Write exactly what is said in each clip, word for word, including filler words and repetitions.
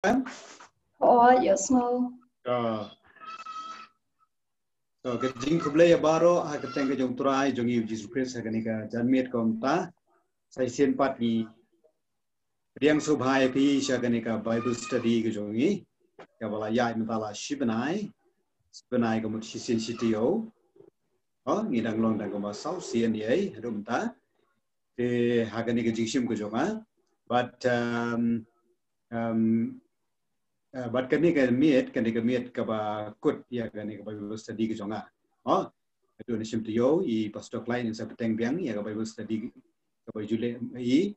Oi, ïohsngew. Ka jingkhublei ïa baroh ha ka kyrteng ka jong U Trai jong ngi U Jisu Khrist ha kane ka janmiet kumta. Sa shisien pat ngi pdiang sngewbha ïa phi sha kane ka Bible study ka jong ngi, kaba la ïaid mynta la shi bnai. Shi bnai ka mut shisien shi taïew. Oh, ngi dang long dang kumba saw sien ïa haduh mynta. Te ha kane ka jingshim ka jong nga, bad, um, um, uh, bad kane ka miet, kane ka miet kaba kut ïa kane ka Bible study ka jong nga. Oh, haduh na shim taïew i Pastor Klein in sa bteng biang ïa ka Bible study kaba ju leh i,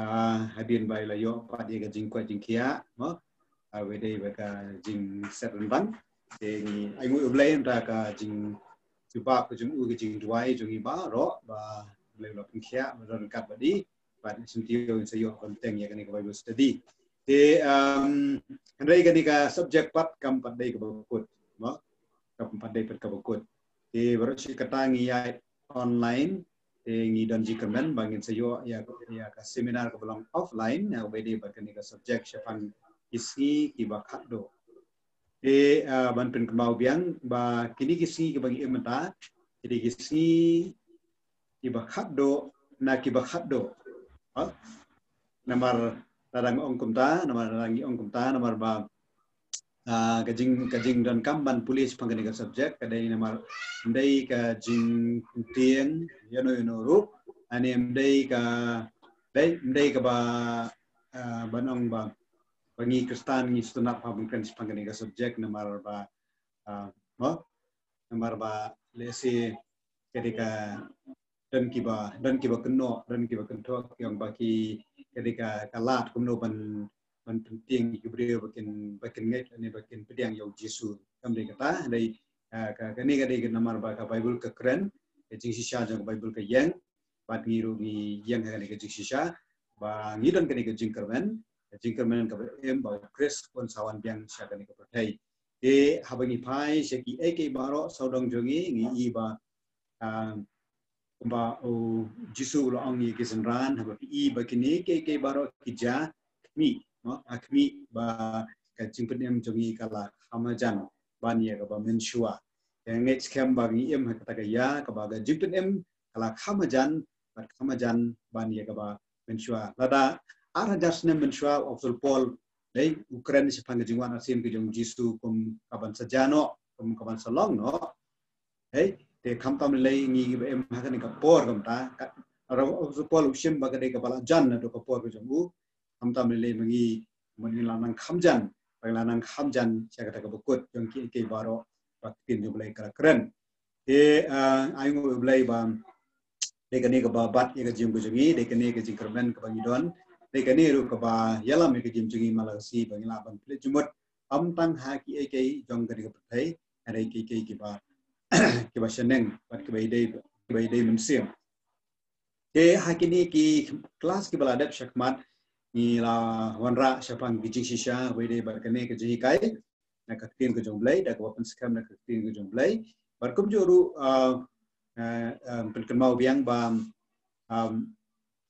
ah, hadien ba i la ïoh pat ïa ka jingkwah jingkhiah, mo. Ah, wei dei ba ka jingset ryndang. Te ngi ai nguh U Blei mynta ka jing jubab ka jong u, ka jingduwai jong ngi baroh ba U Blei u la pynkhiah ba don ryngkat bad i, bad na shim taïew in sa ïoh ban bteng ïa kane ka Bible study. Te, um, hynrei kane ka subject pat kam pat dei kaba kut, mo. Kam pat dei pat kaba kut. Te baroh shi katta ngi ïaid online, te ngi don jingkyrmen ba ngin sa ïoh ïa, ïa ka seminar kaba long offline, ïa kaba dei bad kane ka subject shaphang ki sngi kiba khatduh. Te, ah, ban pynkynmaw biang ba kine ki sngi kiba ngi im mynta, kine ki sngi kiba khatduh na kiba khatduh. Ha? Namar lada ngi ong kumta, namar lada ngi ong kumta, namar ba, ah, ka jing, ka jingdonkam ban pule shaphang kane ka subject ka dei namar ym dei ka jingtieng ïano ïano ruh, ani ym dei ka, dei, ym dei kaba, ah, ban ong ba, ba ngi Khristan ngi sngewtynnat ha ban kren shaphang kane ka subject namar ba, ah, mo, namar ba lehse ka dei ka don kiba, don kiba kynnoh, don kiba kynthoh ki ong ba ki, ka dei ka, ka lad kumno ban, ban pyntieng ïa ki briew ba kin, ba kin ngeit lane ba kin pdiang ïa U Jisu. Kam dei kata, dei, ah, ka, kane ka dei ka namar ba ka Bible ka kren, ka jingshisha jong ka Bible ka ïeng, bad ngi ruh ngi ïeng ha kane ka jingshisha ba ngi don kane ka jingkyrmen, ka jingkyrmen kaba im ba U Khrist un sa wan biang sha kane ka pyrthei. Te haba ngi phai sha kiei kiei baroh sawdong jong ngi, ngi i ba, ah, ba U Jisu u la ong ïa ki synran, haba phi i ba kine kiei kiei baroh ki jia, khmih, mo, ha khmih ba ka jingpynim jong ngi ka la kham hajan ban ïa kaba mynshuwa. Te ngeit skhem ba ngi im ha kata ka ïa kaba ka jingpynim ka la kham hajan, bad kham hajan ban ïa kaba mynshuwa. Lada ar hajar snem mynshuwa u Apostol Paul, dei, u kren shaphang ka jingwan arsien ka jong U Jisu kum kaban sa jia noh, kum kaban sa long noh. Hei, te khamtam lei ngi ba im ha kane ka por kumta, ka, u Apostol Paul u shim ba ka dei kaba la jan naduh ka por ka jong u, khamtam lei ma ngi, ma ngi la nang kham jan, ba ngi la nang kham jan sha kata kaba kut jong kiei kiei baroh ba ka ktien jong U Blei ka la kren. Te, ah, ai nguh U Blei ba dei kane kaba bat ïa ka jingim ka jong ngi, dei kane ka jingkyrmen kaba ngi don, dei kane ruh kaba ïalam ïa ka jingim jong ngi man la ka sngi ba ngi lah ban pynleit jingmut, ym tang ha kiei kiei jong kane ka pyrthei, hynrei kiei kiei kiba, kiba shaneng bad kiba ïadei, kiba ïadei mynsiem. Te ha kine ki klas kiba la dep shakhmat ngi la wanrah shaphang ki jingshisha, wei dei bad kane ka jinghikai na ka ktien ka jong U Blei, da kaba pynskhem na ka ktien ka jong U Blei. Bad kumjuh ruh, ah, ah, ah, pynkynmaw biang ba, um,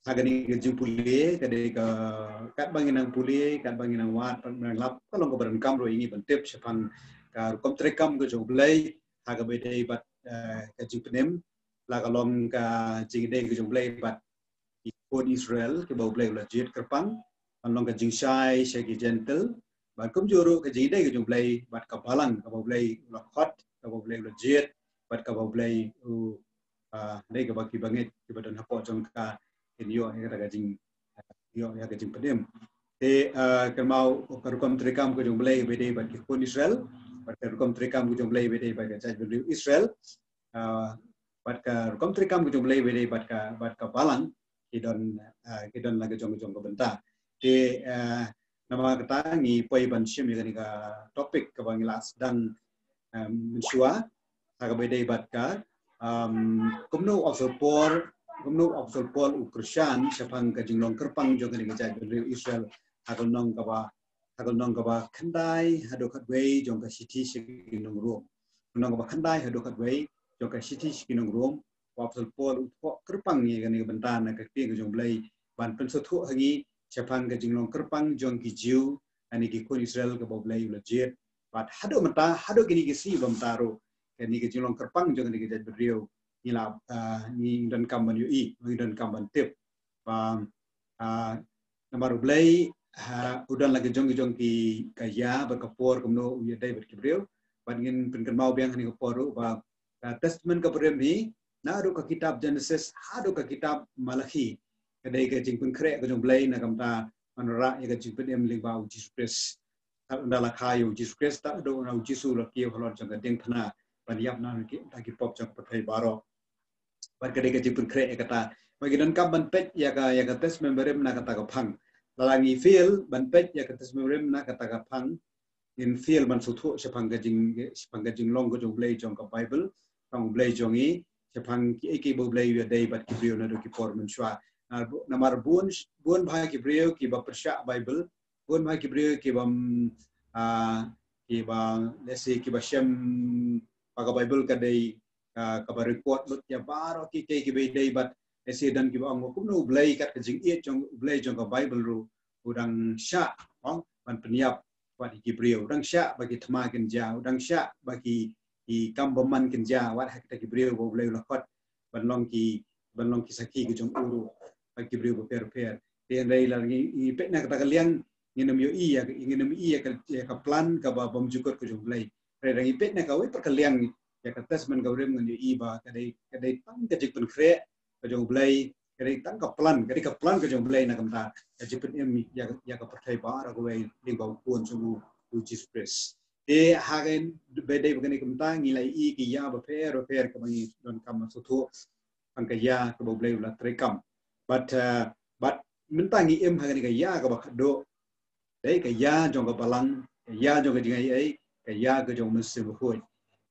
ha kane ka jingpule, ka dei ka, katba ngi nang pule, katba ngi nang wad, katba ngi nang lap, ka long kaba donkam ruh ïa ngi ban tip shaphang ka rukom treikam ka jong U Blei ha kaba ïadei bad, eh, ka jingpynim, la ka long ka jingïadei ka jong U Blei bad ki khun Israel kiba U Blei u la jied kyrpang, ban long ka jingshai sha ki Jentil, bad kumjuh ruh ka jingïadei ka jong U Blei bad ka balang kaba U Blei u la khot, kaba U Blei u la jied, bad kaba U Blei u, ah, dei kaba kiba ngeit kiba don hapoh jong ka kin ïoh ïa kata ka jing, ïoh ïa ka jingpynim. Te, ah, kynmaw ka rukom treikam ka jong U Blei ba dei bad ki khun Israel, bad ka rukom treikam ka jong U Blei ba dei bad ka jaitbynriew Israel. Ah, bad ka rukom treikam ka jong U Blei ba dei bad ka, bad ka balang, ki don, ah, ki don la ka jong, jong ka bynta. Te, ah, namar kata ngi poi ban shim ïa kane ka topic kaba ngi la sdang, um, mynshuwa, ha kaba dei bad ka, um, kumno u Apostol Paul, kumno u Apostol Paul u kyrshan shaphang ka jinglong kyrpang jong kane ka jaitbynriew Israel ha ka lynnong kaba, ha ka lynnong kaba khyndai haduh khatwei jong ka shithi sha ki nong Rom. Lynnong kaba khyndai haduh khatwei jong ka shithi sha ki nong Rom, u Apostol Paul u thoh kyrpang ïa kane ka bynta na ka ktien ka jong U Blei ban pynsngewthuh ha ngi shaphang ka jinglong kyrpang jong ki Jiw kane ki khun Israel kaba U Blei u la jied. Bad haduh mynta, haduh kine ki sngi ba mynta ruh, kane ka jinglong kyrpang jong kane ka jaitbynriew ngi la, ah, ngi donkam ban ïohi, ngi donkam ban tip. Ba, ah, namar U Blei, ah, u don la ka jong ki jong ki ka ïa bad ka por kumno u ïadei bad ki briew. Bad ngin pynkynmaw biang kane ka por ruh ba, ah, Testament kaba rim hi, naduh ka kitab Genesis haduh ka kitab Malaki, ka dei ka jingpynkhreh ka jong U Blei na ka bynta ban wanrah ïa ka jingpynim lyngba U Jisu Khrist. Tad ynda la kha ïa U Jisu Khrist, tad haduh ynda U Jisu u la kiew halor jong ka diengphna ban ïap na ki, na ki pop jong ka pyrthei baroh. Bad ka dei ka jingpynkhreh ïa kata. Bad ngi donkam ban peit ïa ka, ïa ka Testament barim na kata ka phang. Lada ngi fail ban peit ïa ka Testament barim na kata ka phang, ngin fail ban sngewthuh shaphang ka jing, shaphang ka jinglong ka jong U Blei jong ka Bible, shaphang U Blei jong ngi, shaphang kiei kiei ba U Blei u ïadei bad ki briew naduh ki por mynshuwa. Na, namar bun, bun bha ki briew kiba pyrshah Bible, bun bha ki briew kiba, mm, ah, kiba, let's say, kiba shem ba ka Bible ka dei, ah, kaba record lut ïa baroh kiei kiei kiba ïadei bad, let's say, don kiba ong kumno U Blei kat ka jingïeit jong U Blei jong ka Bible ruh u dang shah, ong, ban pynïap bad ki briew, u dang shah ba ki thma kin jia, u dang shah ba ki, ki kam bymman kin jia, wat ha kita ki briew ba U Blei u la khot ban long ki, ban long ki sakhi ka jong u ruh bad ki briew bapher bapher. Te hynrei lada ngi, ngi peit na kata ka liang, ngin ym ïohi ïa, ngin ym ïohi ïa ka, ïa ka plan kaba bymjukut ka jong U Blei. Hynrei lada ngi peit na kawei pat ka liang, ïa ka Testament kaba rim, ngin ïohi ba ka dei, ka dei tang ka jingpynkhreh ka jong U Blei, ka dei tang ka plan, ka dei ka plan ka jong U Blei na ka bynta ka jingpynim ïa, ïa ka pyrthei baroh kawei lyngba U Khun jong u, U Jisu Khrist. Te ha kaba ïadei bad kane ka bynta ngi la ïohi ki ïa bapher bapher kaba ngi donkam ban sngewthuh, tang ka ïa kaba U Blei u la treikam. Bad, eh, bad mynta ngi im ha kane ka ïa kaba khatduh, dei ka ïa jong ka balang, ka ïa jong ka jingaiei, ka ïa ka jong u Mynsiem Bakhuid.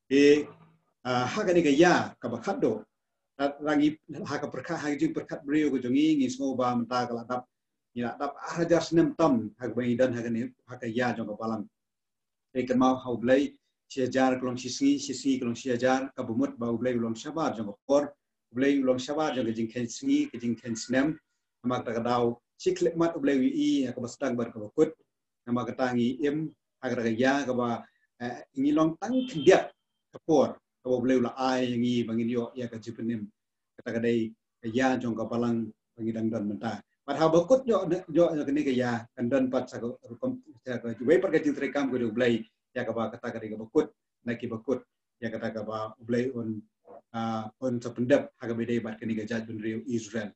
Te, ah, ha kane ka ïa kaba khatduh, lada ngi, ha ka pyrkhat, ha ka jingpyrkhat briew ka jong ngi, ngi sngew ba mynta ka la dap, ngi la dap ar hajar snem tam ha kaba ngi don ha kane, ha ka ïa jong ka balang. Te kynmaw ha U Blei, shi hajar ka long shi sngi, shi sngi ka long shi hajar, kaba mut ba U Blei u long shabar jong ka por, U Blei u long shabar jong ka jingkheiñ sngi, ka jingkheiñ snem. Namar kata ka daw shi khyllipmat U Blei u ïohi ïa kaba sdang bad kaba kut. Namar kata ngi im ha kata ka ïa kaba, eh, ngi long tang khyndiat ka por kaba U Blei u la ai ïa ngi ba ngin ïoh ïa ka jingpynim. Kata ka dei ka ïa jong ka balang ba ngi dang don mynta. Bad ha kaba kut ïoh, ïoh, ïoh kane ka ïa kan don pat sa ka rukom, sa kawei pat ka jingtreikam ka jong U Blei ïa kaba kata ka dei kaba kut na kiba kut, ïa kata kaba U Blei un, ah, un sa pyndep ha kaba ïadei bad kane ka jaitbynriew Israel.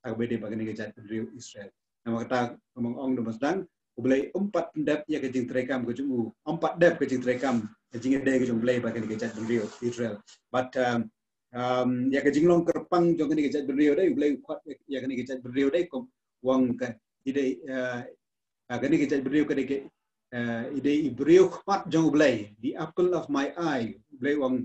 Ha kaba ïadei bad kane ka jaitbynriew Israel. Namar kata, kumba nga ong da ba sdang, U Blei um pat pyndep ïa ka jingtreikam ka jong u, um pat dep ka jingtreikam, ka jingïadei ka jong U Blei bad kane ka jaitbynriew Israel. Bad, um, um, ïa ka jinglong kyrpang jong kane ka jaitbynriew dei, U Blei u khot ïa kane ka jaitbynriew dei, kum u ong ka, i dei, eh, ah, kane ka jaitbynriew ka dei ka, eh, i dei i briew khmat jong U Blei, the apple of my eye. U Blei u ong,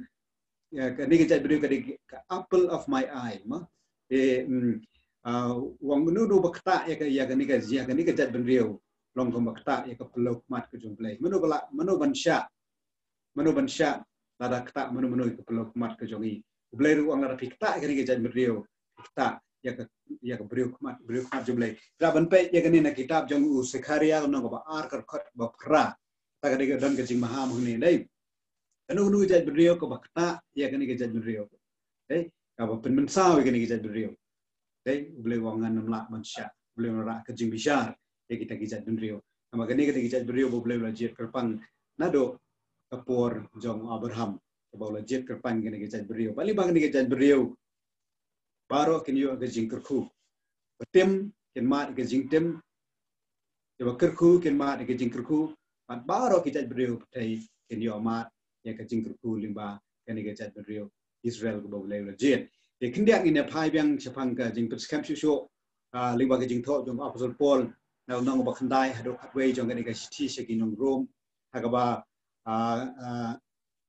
eh, kane ka jaitbynriew ka dei ka apple of my eye, mo. Te, mm, ah, u ong uno uno ba ktah ïa ka, ïa kane ka, ïa kane ka jaitbynriew long kum ba ktah ïa ka pynlong khmat ka jong U Blei. Mano ba la, mano ban shah, mano ban shah lada ktah mano mano ïa ka pynlong khmat ka jong i. U Blei ruh u ong lada phi ktah ïa kane ka jaitbynriew, phi ktah ïa ka, ïa ka briew khmat, briew khmat jong U Blei. Lada ban peit ïa kane na kitab jong u Sekharia lynnong kaba ar, ka dkhot kaba phra. Kata ka dei ka don ka jingmaham hangne dei. Kano kano ka jaitbynriew kaba ktah ïa kane ka jaitbynriew, dei, kaba pynmynsaw ïa kane ka jaitbynriew, dei, U Blei u ong ngan ym lah ban shah, U Blei un wanrah ka jingbishar ïa kita ki jaitbynriew. Namar kane ka dei ka jaitbynriew ba U Blei u la jied kyrpang naduh ka por jong u Abraham, kaba u la jied kyrpang kane ka jaitbynriew. Bad lyngba kane ka jaitbynriew baroh kin ïoh ka jingkyrkhu. Ba tim kin mad ka jingtim, kiba kyrkhu kin mad ka jingkyrkhu, bad baroh ki jaitbynriew pyrthei kin ïoh mad ïa ka jingkyrkhu lyngba kane ka jaitbynriew Israel kaba U Blei u la jied. Te khyndiat ngin ïa phai biang shaphang ka jingpynskhem shuh shuh, ah, lyngba ka jingthoh jong u Apostol Paul na lynnong ba khyndai haduh khatwei jong kane ka shithi sha ki nong Rom, ha kaba, ah, ah,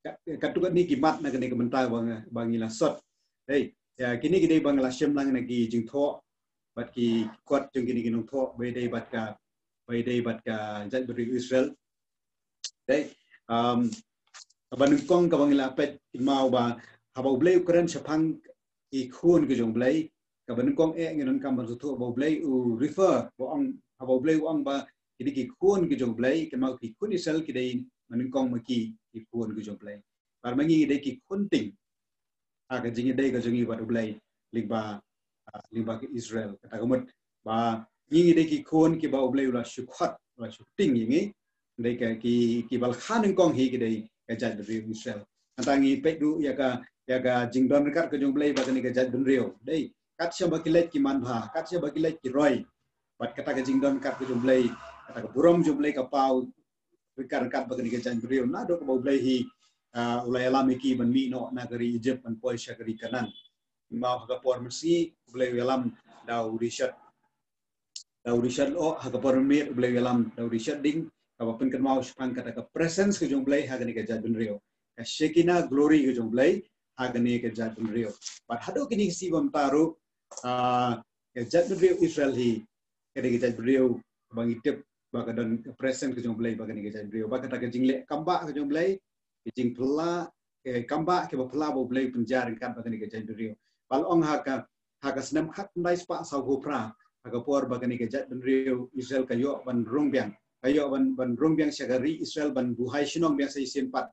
ka, katto katne ki mat na kane ka bynta ba nga, ba ngi la sot. Hei, ïa, kine ki dei ba nga la shim lang na ki jingthoh bad ki kot jong kine ki nongthoh ba ïadei bad ka, ba ïadei bad ka jaitbynriew Israel. Dei, um, kaba nyngkong kaba ngi la peit, kynmaw ba haba U Blei u kren shaphang ki khun ki jong U Blei, kaba nyngkong eh ngi donkam ban sngewthuh ba U Blei u refer, ba ong, haba U Blei u ong ba ki dei ki khun ki jong U Blei, kynmaw ki khun Israel ki dei mynnyngkong ma ki ki khun ki jong U Blei. Bad ma ngi dei ki khun tieng ha ka jingïadei ka jong ngi bad U Blei lyngba, ah, lyngba ka Israel. Kata ka mut ba ngi ngi dei ki khun kiba U Blei u la shu khot, u la shu tieng ïa ngi. Dei ka ki, kiba la kha nyngkong hi ki dei ka jaitbynriew Israel. Nangta ngi peit ruh ïa ka, ïa ka jingdon ryngkat ka jong U Blei bad kane ka jaitbynriew. Dei, kat shaba ki leit ki manbha, kat shaba ki leit ki roi. Bad kata ka jingdon ryngkat ka jong U Blei, kata ka burom jong U Blei ka paw ryngkat ryngkat bad kane ka jaitbynriew. Naduh kaba U Blei hi, ah, u la ïalam ïa ki ban mih noh na ka ri Egypt ban poi sha ka ri Kanaan. Kynmaw ha ka por mynsngi U Blei u ïalam da u rishot, da u rishot lyoh, ha ka por mynmiet U Blei u ïalam da u rishot ding, kaba pynkynmaw shaphang kata ka presence ka jong U Blei ha kane ka jaitbynriew. Ka Shekinah glory ka jong U Blei ha kane ka jaitbynriew. Bad haduh kine ki sngi ba mynta ruh, ah, ka jaitbynriew Israel hi ka dei ka jaitbynriew ba ngi tip ba ka don ka presence ka jong U Blei bad kane ka jaitbynriew. Bad kata ka jingleh kam bah ka jong U Blei, ka jingphylla, eh, kam bah kaba phylla ba U Blei u pynjah ryngkat bad kane ka jaitbynriew. Ba la ong ha ka, ha ka snem khatkhyndai spah sawphew phra, ha ka por ba kane ka jaitbynriew Israel ka ïoh ban rung biang, ka ïoh ban, ban rung biang sha ka ri Israel, ban buhai shnong biang sa shisien pat.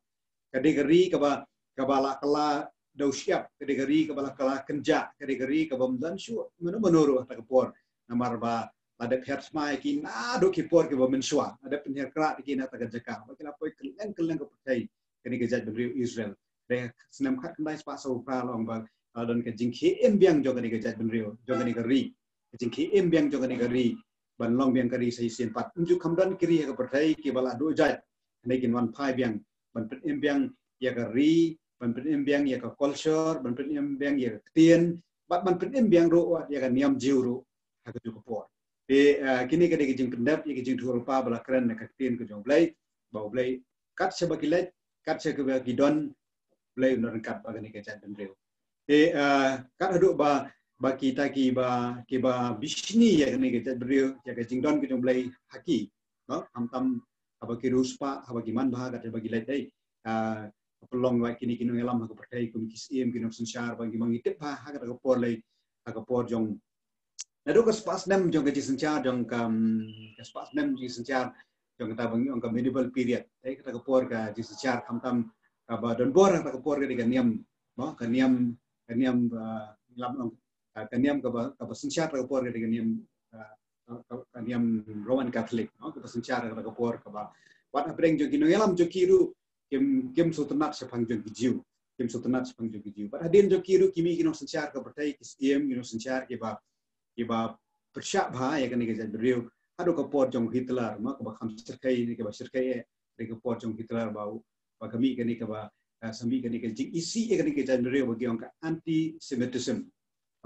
Ka dei ka ri kaba, kaba la kylla da u shyiap, ka dei ka ri kaba la kylla kynjah, ka dei ka ri kaba ym don shuh mano mano ruh ha kata ka por. Namar ba la dep her thma ïa ki naduh ki por kiba mynshuwa, la dep pynhiar krah ïa ki na kata ka jaka. Ba ki la poi kylleng kylleng ka pyrthei, kane ka jaitbynriew Israel. Dei snem khatkhyndai spah sawphew phra la ong ba, ah, don ka jingkhie im biang jong kane ka jaitbynriew, jong kane ka ri. Ka jingkhie im biang jong kane ka ri ban long biang ka ri sa shisien pat. Ym ju kham don ki ri ha ka pyrthei kiba la duh jait. Kane kin wan phai biang ban pynim biang ïa ka ri, ban pynim biang ïa ka culture, ban pynim biang ïa ka ktien, bad ban pynim biang ruh wat ïa ka niam Jiw ruh ha kajuh ka por. Te, eh, kine ka dei ka jingpyndep ïa ka jingthoh lypa ba la kren na ka ktien ka jong U Blei, ba U Blei kat shaba ki leit, kat shaba ki don, U Blei un don ryngkat bad kane ka jaitbynriew. Te, eh, kat haduh ba, ba kita kiba, kiba bishni ïa kane ka jaitbynriew, ïa ka jingdon ka jong U Blei ha ki, no? Khamtam haba ki riewspah, haba ki manbha, kat shaba ki leit dei. Eh, pynlong wat kine ki nongïalam ha ka pyrthei kum ki syiem, ki nongsynshar, ba ngi, ba ngi tip ba ha kata ka por lei, ha ka por jong Naduh ka spah snem jong ka jingsynshar jong ka, mm, ka spah snem jingsynshar jong kata ba ngi ong ka medieval period. Te kata ka por ka jingsynshar khamtam kaba don bor kata ka por ka dei ka niam, mo, ka niam, ka niam, ah, ngi lah ban ong, ah, ka niam kaba, kaba synshar kata ka por ka dei ka niam, ah, ka, ka, ka niam Roman Catholic, mo, kaba synshar kata ka por kaba wat hapdeng jong ki nongïalam jong ki ruh kim, kim sngewtynnat shaphang jong ki Jiw. Kim sngewtynnat shaphang jong ki Jiw. Bad hadien jong ki ruh ki mih ki nongsynshar ka pyrthei, ki syiem, ki nongsynshar kiba, kiba pyrshah bha ïa kane ka jaitbynriew. Haduh ka por jong Hitler, mo, kaba kham shyrkhei ne kaba shyrkhei eh, hadien ka por jong Hitler ba, ba ka mih kane kaba, ah, sa mih kane ka jingisih ïa kane ka jaitbynriew ba ki ong ka anti-Semitism.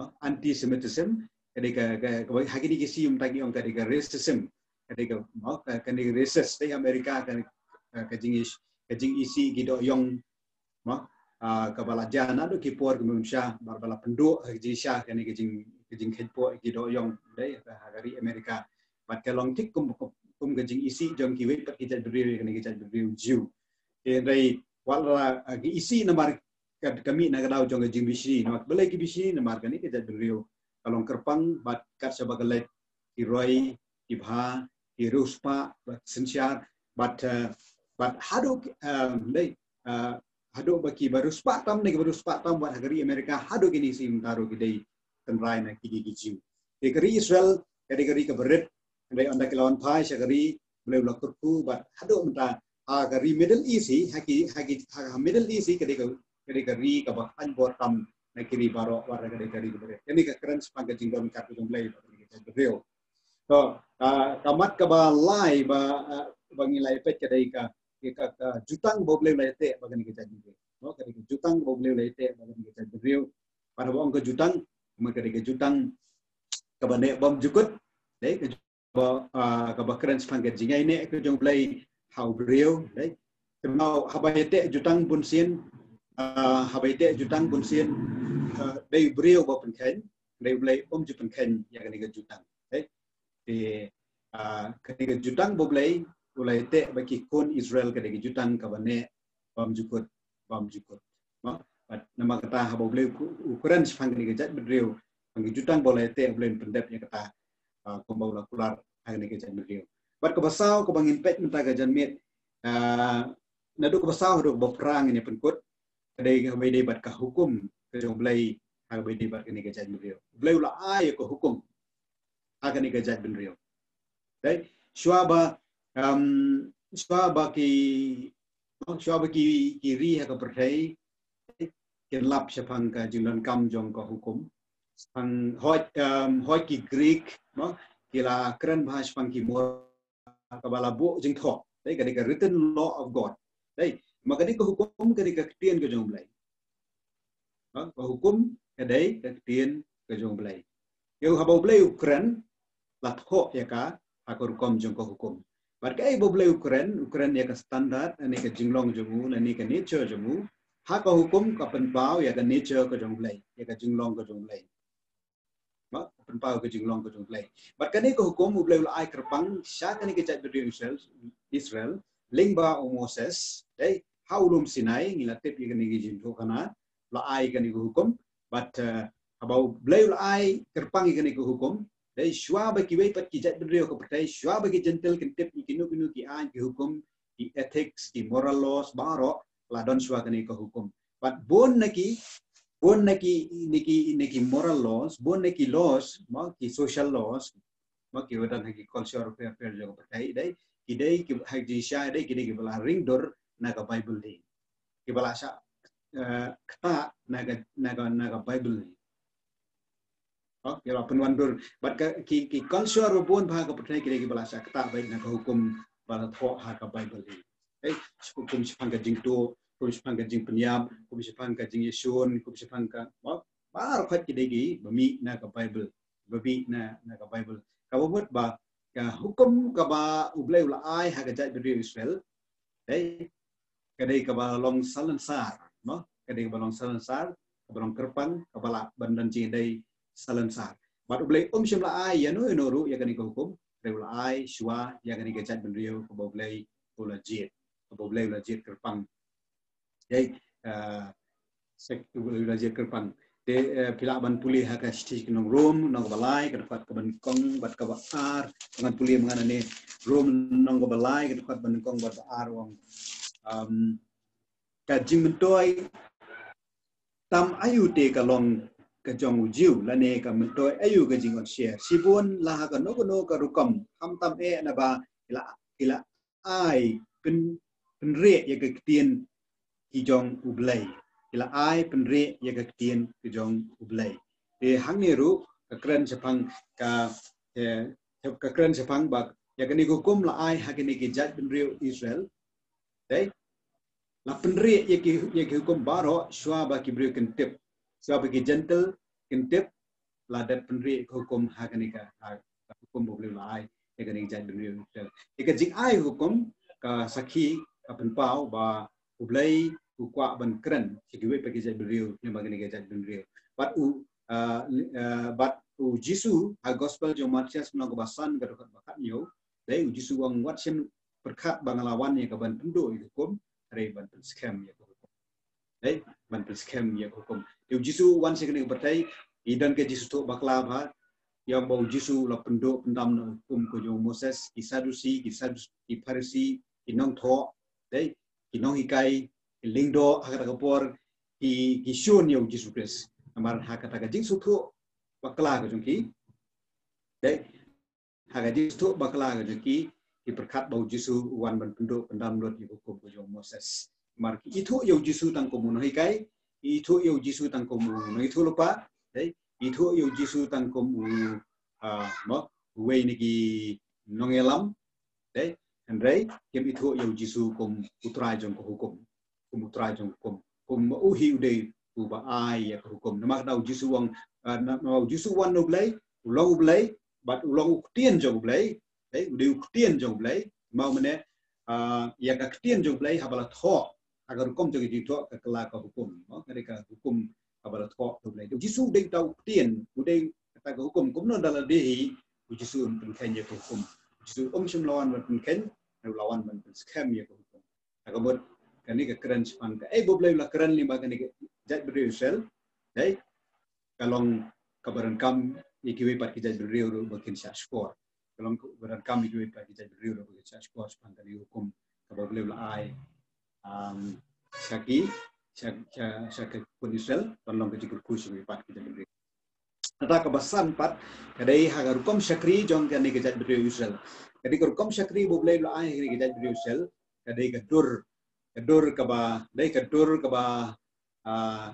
Ah, anti-Semitism, ka dei ka, ka, ka, ha kine ki sngi mynta ki ong ka dei ka racism. Ka dei ka, mo, ka, ka dei ka racist, dei America ka, ka, ka jingis-, ka jingisih ki dohïong, mo, ah, kaba la jia naduh ki por ki mynshwa, bad ba la pynduh ha ka jingshisha kane ka jing, ka jingkheiñ poh ki dohïong, dei, ha ka ri America. Bad ka long thik kum, kum, kum ka jingisih jong kiwei pat ki jaitbynriew, kane ka jaitbynriew Jiw. Te hynrei wat la, ah, ki isih namar ka, ka mih na ka daw jong ka jingbishni, namar balei ki bishni, namar kane ka jaitbynriew ka long kyrpang, bad kat shaba ka leit ki roi, ki bha, ki riewspah, bad synshar, bad, eh, bad haduh, eh, dei, eh, haduh ba kiba riewspah tam ne kiba riewspah tam, bad ha ka ri America, haduh kine ki sngi mynta ruh ki dei tynrai na ki, ki, ki Jiw. Te ka ri Israel ka dei ka ri kaba rit, hynrei ynda ki la wan phai sha ka ri, U Blei u la kyrkhu, bad haduh mynta ha ka ri Middle East hi, ha ki, ha ki, ha Middle East hi ka dei ka, ka dei ka ri kaba khlaiñ bor tam na ki ri baroh, wat la ka dei ka ri kaba rit. Kane ka kren shaphang ka jingdon ryngkat ka jong U Blei bad kane ka jaitbynriew. To, ah, ka mat kaba lai ba, ah, ba ngi la ïa peit ka dei ka, ka, ka, ka jutang ba U Blei u la ïateh bad kane ka jaitbynriew. To, ka dei ka jutang ba U Blei u la ïateh bad kane ka jaitbynriew. Bad haba ong ka jutang, ka mut ka dei ka jutang kaba neh bymjukut, dei, ka ba, ah, kaba kren shaphang ka jingai neh ka jong U Blei ha u briew, dei. Kynmaw haba ïateh jutang bunsien, ah, haba ïateh jutang bunsien, ah, dei u briew ba pynkheiñ, dei U Blei um ju pynkheiñ ïa kane ka jutang, dei. Te, ah, kane ka jutang ba U Blei u la ïateh bad ki khun Israel ka dei ka jutang kaba neh bymjukut, bymjukut. Mo? Bad namar kata haba U Blei u, u kren shaphang kane ka jaitbynriew, shaphang ka jutang ba u la ïateh, U Blei un pyndep ïa kata, ah, kumba u la kular ha kane ka jaitbynriew. Bad kaba saw kaba ngin peit mynta ka janmiet, ah, naduh kaba saw haduh kaba phra ngin ïa pynkut, ka dei kaba ïadei bad ka hukum ka jong U Blei ha kaba ïadei bad kane ka jaitbynriew. U Blei u la ai ïa ka hukum ha kane ka jaitbynriew. Dei, shuwa ba, um, shuwa ba ki, shuwa ba ki, ki ri ha ka pyrthei kin lap shaphang ka jingdonkam jong ka hukum. Shaphang hoi, um, hoi ki Greek, mo, ki la kren bha shaphang ki moral, kaba la buh jingthoh. Dei, ka dei ka written law of God. Dei, ma ka dei ka hukum, ka dei ka ktien ka jong U Blei. Ha, ka hukum ka dei ka ktien ka jong U Blei. Ïa, haba U Blei u kren, la thoh ïa ka ha ka rukom jong ka hukum. Bad kaei ba U Blei u kren, u kren ïa ka standard, lane ka jinglong jong u, lane ka nature jong u. Ha ka hukum ka pynpaw ïa ka nature ka jong U Blei, ïa ka jinglong ka jong U Blei. Ba, ka pynpaw ka jinglong ka jong U Blei. Bad kane ka hukum U Blei u la ai kyrpang sha kane ka jaitbynriew Israel, Israel, lyngba u Moses, dei, ha u lum Sinai, ngi la tip ïa kane ka jingthoh khana, la ai kane ka hukum, bad, eh, haba U Blei u la ai kyrpang ïa kane ka hukum, dei, shuwa ba kiwei pat ki jaitbynriew ka pyrthei, shuwa ba ki Gentile kin tip ïa kino kino ki aiñ ki hukum, ki ethics, ki moral laws, baroh, la don shuwa kane ka hukum. Bad bun na ki, bun na ki, na ki, na ki moral laws, bun na ki laws, mo, ki social laws, mo, kiba don ha ki culture pher pher jong ka pyrthei, dei, ki dei, ki ha jingshisha, dei, ki dei kiba la ring dur na ka Bible hi. Kiba la shah, eh, ktah na ka, na ka, na ka Bible hi. Oh, ïa la pynwan dur. Bad ka, ki, ki culture ba bun bha ha ka pyrthei ki dei kiba la shah ktah beit na ka hukum ba la thoh ha ka Bible hi. Eh, hukum shaphang ka jingtuh, hukum shaphang ka jingpynïap, hukum shaphang ka jingïashun, hukum shaphang ka, mo, baroh khoit ki dei kiba mih na ka Bible, ba mih na, na ka Bible. Kaba mut ba ka hukum kaba U Blei u la ai ha ka jaitbynriew Israel, dei, ka dei kaba long salonsar, mo? Ka dei kaba long salonsar, kaba long kyrpang, kaba lah ban don jingïadei salonsar. Bad U Blei um shym la ai ïa no ïa no ruh ïa kane ka hukum, hynrei u la ai shuwa ïa kane ka jaitbynriew kaba U Blei u la jied, kaba U Blei u la jied kyrpang. Dei, eh, sek U Blei u la jied kyrpang. Te, eh, phi lah ban pule ha ka shithi ki nong Rom, lynnong kaba lai, ka dkhot kaba nyngkong bad kaba ar, ngan pule ma nga hangne, Rom lynnong kaba lai, ka dkhot kaba nyngkong bad kaba ar, u ong, um, ka jingmyntoi tam aïu te ka long ka jong u Jiw, lane ka myntoi aïu ka jingwan share. Shibun la ha kano kano ka rukom, khamtam eh naba ki la, ki la ai pyn, pynrieh ïa ka ktien ki jong U Blei. Ki la ai pynrieh ïa ka ktien ki jong U Blei. Te hangne ruh ka kren shaphang ka, eh, ka kren shaphang ba ïa kane ka hukum la ai ha kane ka jaitbynriew Israel. Dei, la pynrieh ïa ki, ïa ki hukum baroh shuwa ba ki briew kin tip. Shuwa ba ki Gentile kin tip, la dep pynrieh ka hukum ha kane ka, ha, ka hukum ba U Blei u la ai ïa kane ka jaitbynriew Israel. Ïa ka jingai hukum ka sakhi, ka pynpaw ba U Blei u kwah ban kren sha kiwei pat ki jaitbynriew, ne ba kane ka jaitbynriew. Bad u, ah, ah, bad u Jisu ha gospel jong Mathaios lynnong kaba san ka dkhot ba khathynñiew, dei, u Jisu u ong, wat shym pyrkhat ba nga la wan ïa ka ban pynduh ïa ka hukum, hynrei ban pynskhem ïa ka hukum. Dei, ban pynskhem ïa ka hukum. Te u Jisu u wan sha kane ka pyrthei, i don ka jingsngewthuh bakla bha, i ong ba u Jisu u la pynduh pyndam na ka hukum ka jong u Moses, ki Sadusi, ki Sadus, ki Pharisi, ki nongthoh, dei, ki nonghikai, ki lyngdoh, ha kata ka por, ki, ki shun ïa u Jisu Khrist. Namar ha kata ka jingsngewthuh bakla ka jong ki, dei, ha ka jingsngewthuh bakla ka jong ki, ki pyrkhat ba u Jisu u wan ban pynduh pyndam lut ïa ka hukum ka jong u Moses. Namar ki ithuh ïa u Jisu tang kum u nonghikai, ki ithuh ïa u Jisu tang kum u nongïathuhlypa, dei, ki ithuh ïa u Jisu tang kum u, ah, mo, uwei na ki nongïalam, dei, hynrei kim ithuh ïa u Jisu kum u Trai jong ka hukum. Kum u Trai jong ka hukum. Kum ma u hi u dei uba ai ïa ka hukum. Namar kata u Jisu u ong, ah, na, na u Jisu u wan na U Blei, u long U Blei, bad u long u ktien jong U Blei, dei, u dei u ktien jong U Blei, ma u mane, ah, ïa ka ktien jong U Blei haba la thoh ha ka rukom jong ka jingthoh ka kylla ka hukum, mo, ka dei ka hukum kaba la thoh da U Blei. U Jisu u dei uta u ktien, u dei kata ka hukum, kumno da lade hi u Jisu un pynkheiñ ïa ka hukum. U Jisu um shym la wan ban pynkheiñ, u la wan ban pynskhem ïa ka hukum. Ha ka mut kane ka kren shaphang kaei ba U Blei u la kren lyngba kane ka jaitbynriew Israel, dei, ka long kaba donkam ïa kiwei pat ki jaitbynriew ruh ba kin shah shkor. long ka, ba donkam ïa kiwei pat ki jaitbynriew ruh ba ki shah shkor shaphang kane ka hukum kaba U Blei u la ai, um, sha ki, sha, sha, sha ki khun Israel ban long ka jingkyrkhu sha kiwei pat ki jaitbynriew. Kata kaba san pat ka dei ha ka rukom shakri jong kane ka jaitbynriew Israel. Ka dei ka rukom shakri ba U Blei u la ai ha kane ka jaitbynriew Israel, ka dei ka dur, ka dur kaba, dei ka dur kaba, ah,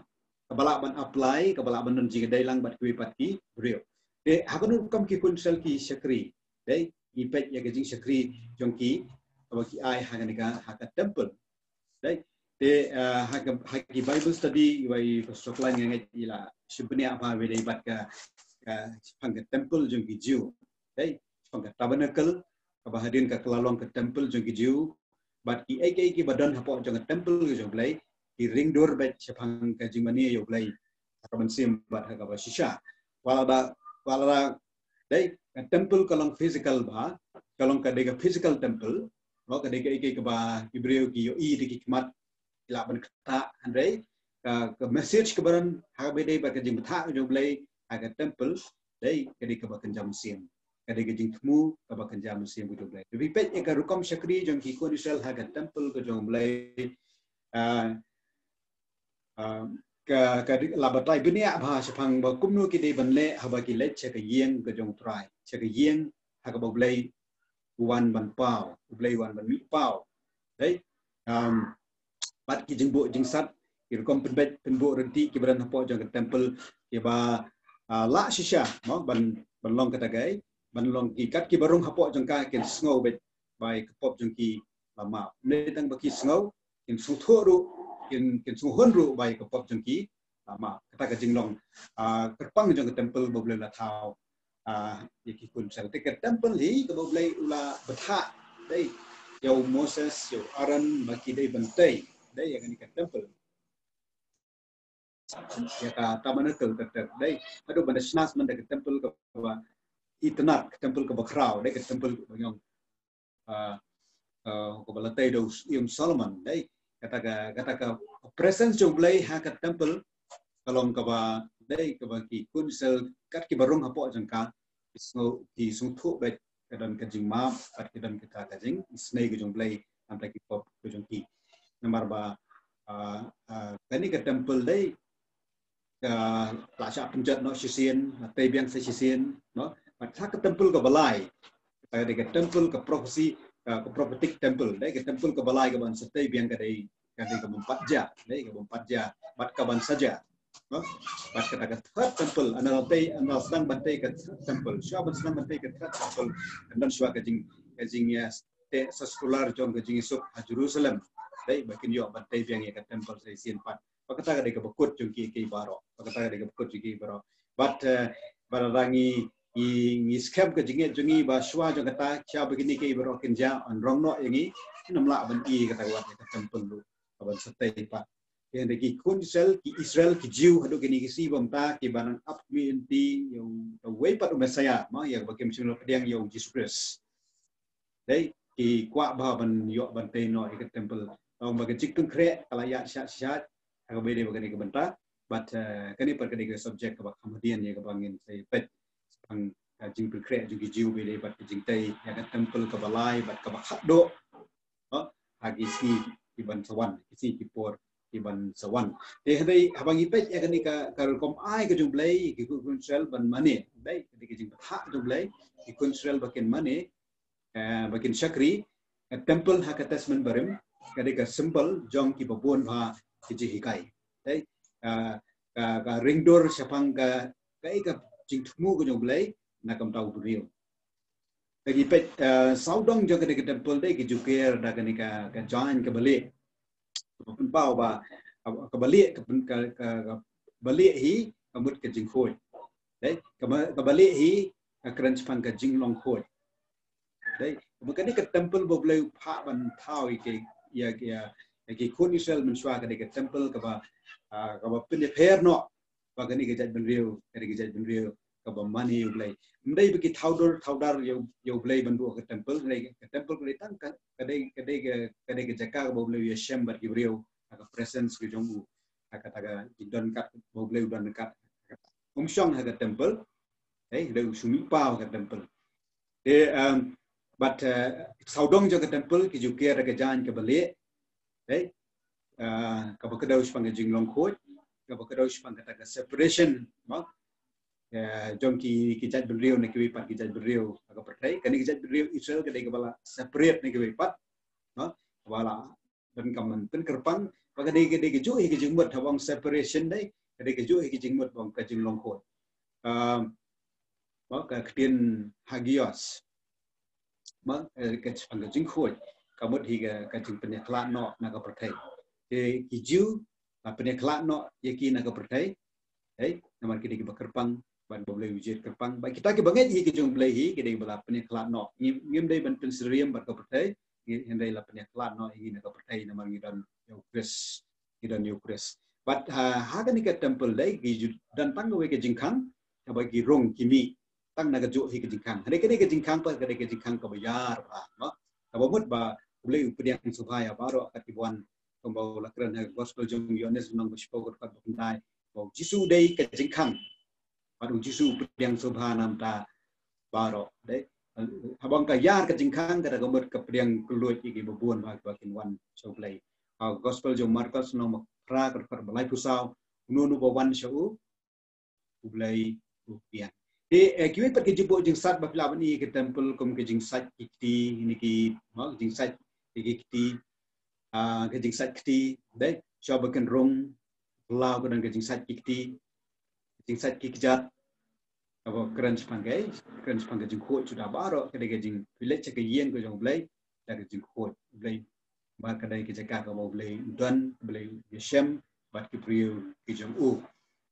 kaba lah ban apply, kaba lah ban don jingïadei lang bad kiwei pat ki briew. Te ha kano ka rukom ki khun Israel ki shakri? Dei, ngi peit ïa ka jingshakri jong ki kaba ki ai ha kane ka, ha ka temple. Dei, te, ah, ha ka, ha ki Bible study, wei Pastor Klein nga ngeit i la shim bniah bha wei dei bad ka, ka, shaphang ka temple jong ki Jiw. Dei, shaphang ka tabernacle, kaba hadien ka, ka la long ka temple jong ki Jiw. Bad kiei kiei kiba don hapoh jong ka temple ka jong U Blei, ki ring dur beit shaphang ka jingmane ïa U Blei ha kaba mynsiem bad ha kaba shisha. Wat la da, wat la da, dei, ka temple ka long physical bha, ka long ka dei ka physical temple, no, ka dei kaei kaei kaba ki briew ki ïohi da ki khmat, ki lah ban ktah, hynrei ka, ka message kaba don ha kaba dei bad ka jingbthah ka jong U Blei ha ka temple, dei, ka dei kaba kynja mynsiem. Ka dei ka jingthmu kaba kynja mynsiem ka jong U Blei. Te phi peit ïa ka rukom shakri jong ki khun Israel ha ka temple ka jong U Blei. Ah, ah, ka, ka dei la batai bniah bha shaphang ba kumno ki dei ban leh haba ki leit sha ka ïing ka jong U Trai, sha ka ïing ha kaba U Blei u wan ban paw, U Blei u wan ban mih paw. Dei, um, bad ki jingbuh jingsat, ki rukom pynbeit pynbuh rynti kiba don hapoh jong ka temple, kiba, ah, lah shisha, mo, ban, ban long kata kaei, ban long ki kat kiba rung hapoh jong ka kin sngew beit ba ïa ka pop jong ki la map. Ym dei tang ba ki sngew, kin sngewthuh ruh, kin, kin sngewhun ruh ba ïa ka pop jong ki la map. Kata ka jinglong, ah, kyrpang jong ka temple ba U Blei u la thaw, ah, ïa ki khun Israel. Te ka temple hi kaba U Blei u la bthah, dei, ïa u Moses, ïa u Aaron, ba ki dei ban tei, dei, ïa kane ka temple. Ïa ka tabernacle ka ter, dei, haduh ban da shna shen man da ka temple kaba itynnad, ka temple kaba khraw, dei, ka temple kaba ñiong, ah, ah, kaba la tei da u Syiem Solomon, dei. Kata ka, kata ka presence jong U Blei ha ka temple ka long kaba, dei, kaba ki khun Israel kat kiba rung hapoh jong ka ki sngew, ki sngewthuh beit ka don ka jingmap, bad ka don kata ka jingisynei ka jong U Blei na ka bynta ki pop ka jong ki. Namar ba, ah, ah, kane ka temple, dei, ka la shah pynjot noh shisien, la tei biang sa shisien, no? Bad ha ka temple kaba lai, ka dei ka temple ka prophecy, ka, ka prophetic temple, dei, ka temple kaba lai kaban sa tei biang ka dei, ka dei kaban pat jia, dei, kaban pat jia, bad kaban sa jia, no? Bad kata ka third temple, ynda la tei, ynda la sdang ban tei ka third temple, shuwa ban sdang ban tei ka third temple, ynda shuwa ka jing, ka jing, ïa, teh sa sekular jong ka jingïasuk ha Jerusalem, dei, ba kin ïoh ban tei biang ïa ka temple sa shisien pat. Ba kata ka dei kaba kut jong kiei kiei baroh. Ba kata ka dei kaba kut jong kiei baroh. Bad, eh, bad lada ngi, ngi, ngi skhem ka jingngeit jong ngi ba shuwa jong kata, shuwa ba kine kiei baroh kin jia, yn rong noh ïa ngi, ngim lah ban ïoh kata ka wat ïa ka temple ruh kaban sa tei pat. Ïa, hynrei ki khun Israel, ki Israel, ki Jiw, haduh kine ki sngi ba mynta, kiba nang ap kmie lynti ïa u, uwei pat u Messiah, mo, ïa kaba ki mynsiem la pdiang ïa u Jisu Khrist. Dei, ki kwah bha ban ïoh ban tei noh ïa ka temple. Tang ba ka jingpynkhreh ka la ïaid shah shah ha kaba ïadei bad kane ka bynta. Bad, eh, kane pat ka dei ka subject kaba kham hadien ïa kaba ngin sa ïa peit. Shaphang, eh, jingpynkhreh jong ki Jiw ba ïadei bad ka jingtei ïa ka temple kaba lai bad kaba khatduh, ha ki sngi kiban sa wan, ki sngi ki por kiban sa wan. Te hynrei haba ngi peit ïa kane ka, ka rukom ai ka jong U Blei, ki khun Israel ban mane, dei, ka dei ka jingbthah jong U Blei, ki khun Israel ba kin mane, eh, ba kin shakri, ka temple ha ka Testament Barim, ka dei ka symbol jong kiba bun bha ki jinghikai. Dei, ka, ka, ka ring dur shaphang ka, ka, ka jingthmu ka jong U Blei na ka bynta u briew. Te ngi peit, eh, sawdong jong kane ka temple, dei, ki jukir da kane ka, ka giant kaba lieh. Kaba pynpaw ba, kaba, kaba lieh, ka pyn-, ka, ka, kaba lieh hi ka mut ka jingkhuid. Dei, kaba, kaba lieh hi ka kren shaphang ka jinglong khuid. Dei, kaba kane ka temple ba U Blei u phah ban thaw ïa ki, ïa ki, ïa ki khun Israel mynshuwa, ka dei ka temple kaba, ah, kaba pynïapher noh ba kane ka jaitbynriew ka dei ka jaitbynriew kaba mane ïa U Blei. Ym dei ba ki thaw dur thaw dar ïa U, ïa U Blei ban buh ka temple, ka dei ka temple ka dei tang ka, ka dei, ka dei ka, ka dei ka jaka kaba U Blei u ïashem bad ki briew, ha ka presence ka jong u, ha kata ka jingdon kat ba U Blei u don kat. Um shong ha ka temple, eh, dei u shu mih paw ha ka temple. Te, um, bad, uh, sawdong jong ka temple ki ju ker da ka jaiñ kaba lieh. Te, uh, kaba kdew shaphang ka jinglong khuid, kaba kdew shaphang kata ka separation, mo? Uh, jong ki, ki jaitbynriew na kiwei pat ki jaitbynriew ha ka pyrthei. Kane ki jaitbynriew Israel ka dei kaba la separate na kiwei pat, mo? Kaba la donkam ban pynkyrpang, ba ka dei, ka dei kajuh hi ka jingmut, haba ong separation dei, ka dei kajuh hi ka jingmut ba ong ka jinglong khuid. Um, ba ka ktien hagios, ba, eh, ka shaphang ka jingkhuid, ka mut hi ka, ka jingpynïakhlad noh na ka pyrthei. Te ki Jiw, ah, pynïakhlad noh ïa ki na ka pyrthei, eh, namar ki dei kiba kyrpang, bad ba U Blei u jied kyrpang. Bad kita kiba ngeit hi ki jong U Blei hi, ki dei kiba la pynïakhlad noh. Ngim, ngim dei ban pynsyriem bad ka pyrthei, ngi, hynrei la pynïakhlad noh ïa ngi na ka pyrthei namar ngi don ïa U Khrist, ngi don ïa U Khrist. Bad, ha, ha kane ka temple dei, ki ju don tang kawei ka jingkhang, kaba ki rung ki mih tang na kajuh hi ka jingkhang. Hynrei kane ka jingkhang pat ka dei ka jingkhang kaba ïar bha, mo? Kaba mut ba U Blei u pdiang sngewbha ïa baroh kat kiba wan, kumba u la kren ha ka gospel jong u Ïoannis lynnong ba shiphew ka dkhot ba khyndai, ba U Jisu u dei ka jingkhang. Bad U Jisu u pdiang sngewbha na ka bynta baroh, dei. Haba ong ka ïar ka jingkhang, kata ka mut ka pdiang kylluid ïa kiba bun ba, ba kin wan sha U Blei. Ha ka gospel jong u Markos lynnong ba phra ka dkhot ba laiphew saw, uno uno uba wan sha u, U Blei u pdiang. Te, eh, kiwei pat ki jingbuh jingsat ba phi lah ban i ha ka temple kum ka jingsait ki kti, ne ki, mo, jingsait ki, ki kti, ah, ka jingsait kti, dei, shuwa ba kin rung, phyllaw ka don ka jingsait ki kti, jingsait ki kjat, kaba kren shaphang ka, kren shaphang ka jingkhuid, shuwa baroh ka dei ka jing, phi leit sha ka ïing ka jong U Blei, da ka jingkhuid, U Blei. Ba ka dei ka jaka kaba U Blei u don, U Blei u ïashem bad ki briew ki jong u.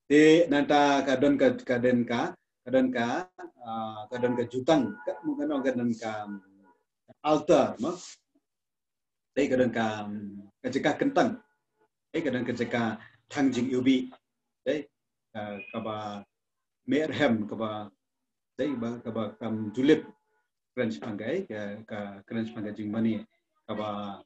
Te nangta ka don ka, ka don ka, ka don ka, ah, ka don ka jutang, ka, mo, ka don ka, don ka altar, mo. Te ka don ka, ka jaka kyntang. Te ka don ka jaka thang jingiwbih. Te, ah, kaba meh rhem, kaba, dei, ba, kaba kam julip, kren shaphang ka, ka, ka kren shaphang ka jingmane, kaba,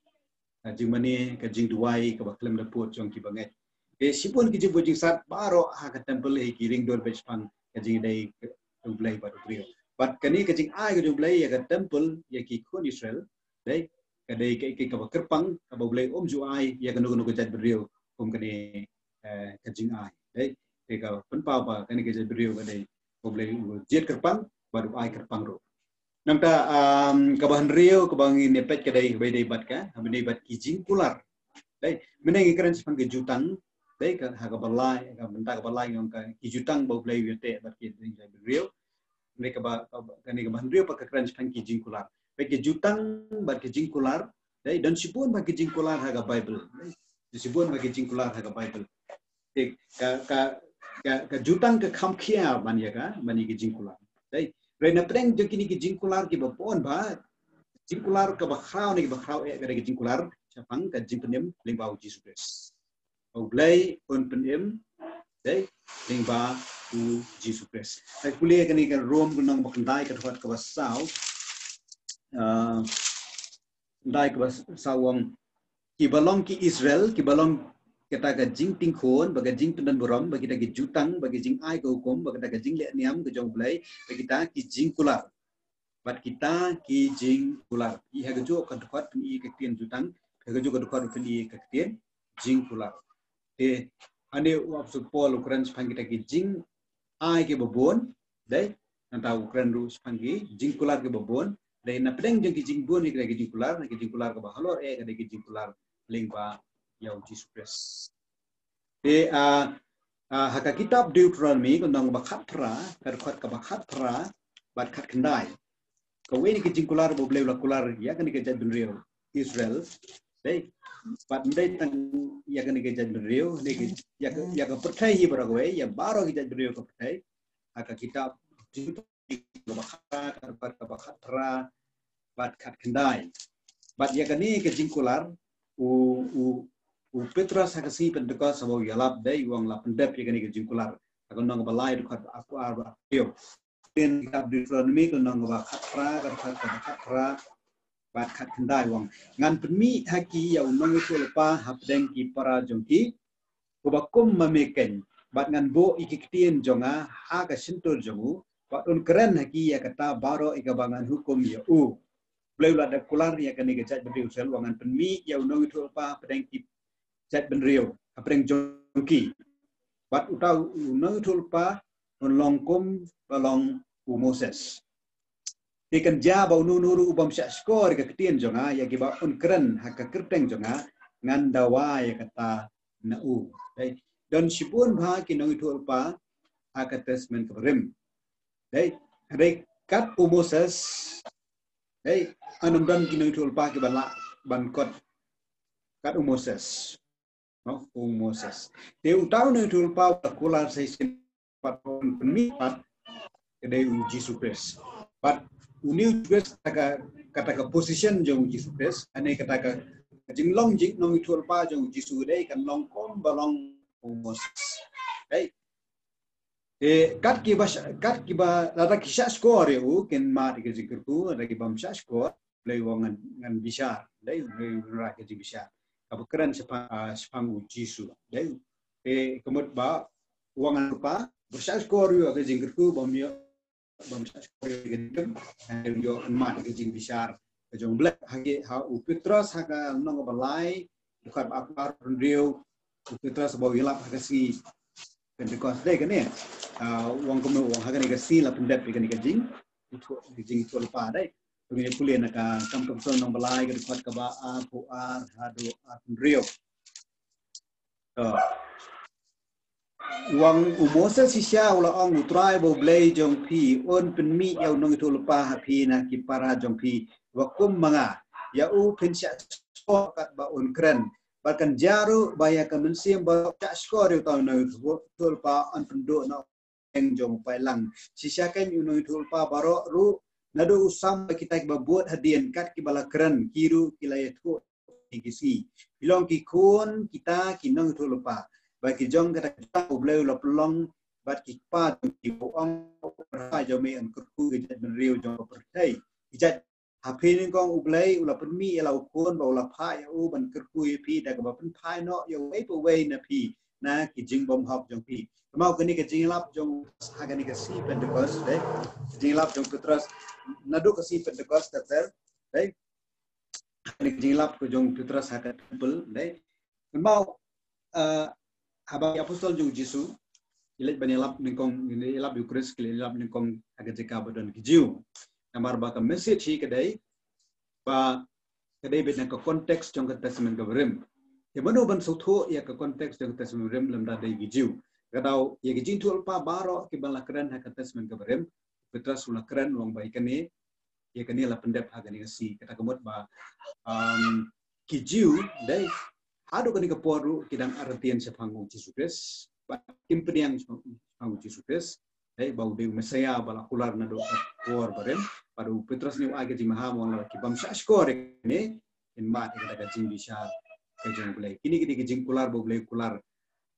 ka jingmane, ka jingduwai, kaba khlem da pud jong kiba ngeit. Te shibun ki jingbuh jingsat baroh ha ka temple hi ki ring dur beit shaphang ka jingïadei ka jong U Blei bad u briew. Bad kane ka jingai ka jong U Blei ïa ka temple, ïa ki khun Israel, dei, ka dei ka, ka, kaba kyrpang, kaba U Blei um ju ai ïa kano kano ka jaitbynriew kum kane, eh, ka jingai. Dei, te ka pynpaw ba kane ka jaitbynriew ka dei U Blei u jied kyrpang bad u ai kyrpang ruh. Nangta, um, kaba hynriew kaba ngin ïa peit ka dei, kaba dei bad ka, kaba dei bad ki jingkular. Dei, mynne ngi kren shaphang ki jutang, dei, ka, ha kaba lai, ka bynta kaba lai ngi ong ka, ki jutang ba U Blei u ïateh bad ki jaitbynriew. Kane kaba, kaba, kane kaba hynriew pat ka kren shaphang ki jingkular. Bad ki jutang bad ki jingkular, dei, don shibun bad ki jingkular ha ka Bible. Dei, don shibun bad ki jingkular ha ka Bible. Te ka, ka, ka, ka jutang ka kham khia ban ïa ka, ban ïa ki jingkular. Dei, hynrei na pdeng jong kine ki jingkular kiba bun bha, jingkular kaba khraw ne kaba khraw eh ka dei ka jingkular shaphang ka jingpynim lyngba U Jisu Khrist. U Blei un pynim, dei, lyngba U Jisu Khrist. Te pule kane ka Rom ka lynnong ba khyndai ka dkhot kaba saw. Ah, khyndai kaba saw u ong, kiba long ki Israel, kiba long kata ka jingtingkhun, bad ka jingpyndonburom, bad kita ki jutang, bad ki jingai ka hukum, bad kata ka jingleh niam ka jong U Blei, bad kita ki jingkular. Bad kita ki jingkular. Phi i ha kajuh ka dkhot phin i ka ktien jutang, ha kajuh ka dkhot phin i ka ktien jingkular. Te hangne u Apostol Paul u kren shaphang kita ki jingai kiba bun, dei, nangta u kren ruh shaphang ki jingkular kiba bun, dei, na pdeng jong ki jingbun ïa kita ki jingkular, na ki jingkular kaba halor eh ka dei ki jingkular lyngba ïa U Jisu Khrist. Te, ah, ah, ha ka kitab Deuteronomy, ka lynnong ba khatphra, ka dkhot kaba khatphra bad khatkhyndai. Kawei na ki jingkular ba U Blei u la kular ïa kane ka jaitbynriew Israel. Dei, bad ym dei tang ïa kane ka jaitbynriew, dei ki, ïa ka, ïa ka pyrthei hi baroh kawei, ïa baroh ki jaitbynriew ka pyrthei. Ha ka kitab Deuteronomy kaba khatphra, ka dkhot kaba khatphra bad khatkhyndai. Bad ïa kane ka jingkular, u, u, u Petros ha ka sngi Pentekost haba u ïalap, dei, u ong la pyndep ïa kane ka jingkular. Ha ka lynnong kaba lai, dkhot ba arphew ar bad arphew. Ktien kitab Deuteronomy ka lynnong kaba khatphra, ka dkhot kaba khatphra bad khatkhyndai, u ong, ngan pynmih ha ki ïa u nongïathuhlypa hapdeng ki para jong ki, uba kum ma me keiñ, bad ngan buh ïa ki ktien jong nga ha ka shyntur jong u, Bad un kren ha ki ïa kata baroh ïa kaba ngan hukum ïa u. Blei u la dep kular ïa kane ka jaitbynriew Israel, u ong ngan pynmih ïa u nongïathuhlypa hapdeng ki jaitbynriew, hapdeng jong ki. Bad uta u nongïathuhlypa un long kum ba long u Moses. Te kan jia ba uno uno ruh u bym shah shkor ïa ka ktien jong nga, ïa kiba un kren ha ka kyrteng jong nga, ngan dawa ïa kata na u. Dei, don shibun bha ki nongïathuhlypa ha ka Testament kaba rim. Dei, dei kat u Moses. Dei, yn ym don ki nongïathuhlypa kiba lah ban kot kat u Moses. No, u Moses. Te uta u nongïathuhlypa u la kular sa shisien pat, un pynmih pat, ka dei u Jisu Khrist. Bad une u Jisu Khrist, kata ka, kata ka position jong u Jisu Khrist, ane kata ka jinglong jing nongïathuhlypa jong u Jisu dei kan long kum ba long u Moses. Dei. Te kat kiba sha-, kat kiba lada ki shah shkor ïa u, kin mad ïa ka jingkyrkhu, lada ki bym shah shkor, Blei u ong ngan, ngan bishar. Dei, Blei u ong ngan ai ka jingbishar. Kaba kren shaphang, ah, shaphang u Jisu. Dei. Te ka mut ba u ong ngan rupa, ba shah shkor ïa ka jingkyrkhu, bym ïoh, bym shah shkor ïa ka jingkyrkhu, ngan ïoh ngan mad ïa ka jingbishar ka jong Blei. Ha ki, ha u Petros ha ka lynnong kaba lai, dkhot ba arphew ar, hynriew, u Petros ba u ïalap ha ka sngi Pentekost dei kane. Ah, u ong kumno, u ong ha kane ka sngi la pyndep ïa kane ka jing, ka jingïathuhlypa dei. Te ngin ïa pule na ka Kam Kyrshan lynnong ba lai, ka dkhot kaba arphew ar haduh arphew hynriew. To. U ong, u Moses shisha u la ong, U Trai uba U Blei jong phi un pynmih ïa u nongïathuhlypa ha phi na ki para jong phi, uba kum ma nga. Ïa u phin shah shkor katba un kren. Bad kan jia ruh ba ïa ka mynsiem baroh shah shkor ïa uta u nongïathuhlypa yn pynduh na eng jong u paidlang. Shisha kein u nongïathuhlypa baroh ruh, naduh u sam bad kita kiba bud hadien, kat kiba la kren, ki ruh ki la ïathuh ïa ki sngi. Phi long ki khun kita ki nongïathuhlypa. Bad ki jong kata ka jaka U Blei u la pynlong, bad ki kpa jong ki, ba u ong, U Trai jong me un kyrkhu ïa ka jaitbynriew jong ka pyrthei. Ki jait Ha phi nyngkong U Blei u la pynmih ïa la u khun, ba u la phah ïa u ban kyrkhu ïa phi, da kaba pynphai noh ïa uwei pa uwei na phi na ki jingbymhok jong phi. Te ma kane ka jingïalap jong, ha kane ka sngi Pentekost, dei, jingïalap jong Petros, naduh ka sngi Pentekost ter ter, dei, ha kane ka jingïalap ka jong Petros ha ka temple, dei. Te ma, eh, haba ki apostol jong u Jisu ki leit ban ïalap nyngkong, ki leit ïalap ïa u Khrist, ki leit ïalap nyngkong ha ka jaka ba don ki Jiw. Namar ba ka message hi ka dei ba, ka dei beit na ka context jong ka Testament kaba rim. Te mano ban sngewthuh ïa ka context jong ka Testament kaba rim lymda dei ki Jiw? Ka daw ïa ki jingïathuhlypa baroh kiba la kren ha ka Testament kaba rim, Petros u la kren u ong ba ïa kane, ïa kane la pyndep ha kane ka sngi, kata ka mut ba, um, ki Jiw, dei, haduh kane ka por ruh ki dang artatien shaphang u Jisu Khrist, ba kim pdiang shaphang, shaphang u Jisu Khrist, dei, ba u dei u Messiah ba la kular naduh ka por barim, bad u Petros ne u ai ka jingmaham u ong lada ki bym shah shkor ïa kane, kin mad ïa kata ka jingbishar ka jong U Blei. Kine ki dei ki jingkular ba U Blei u kular,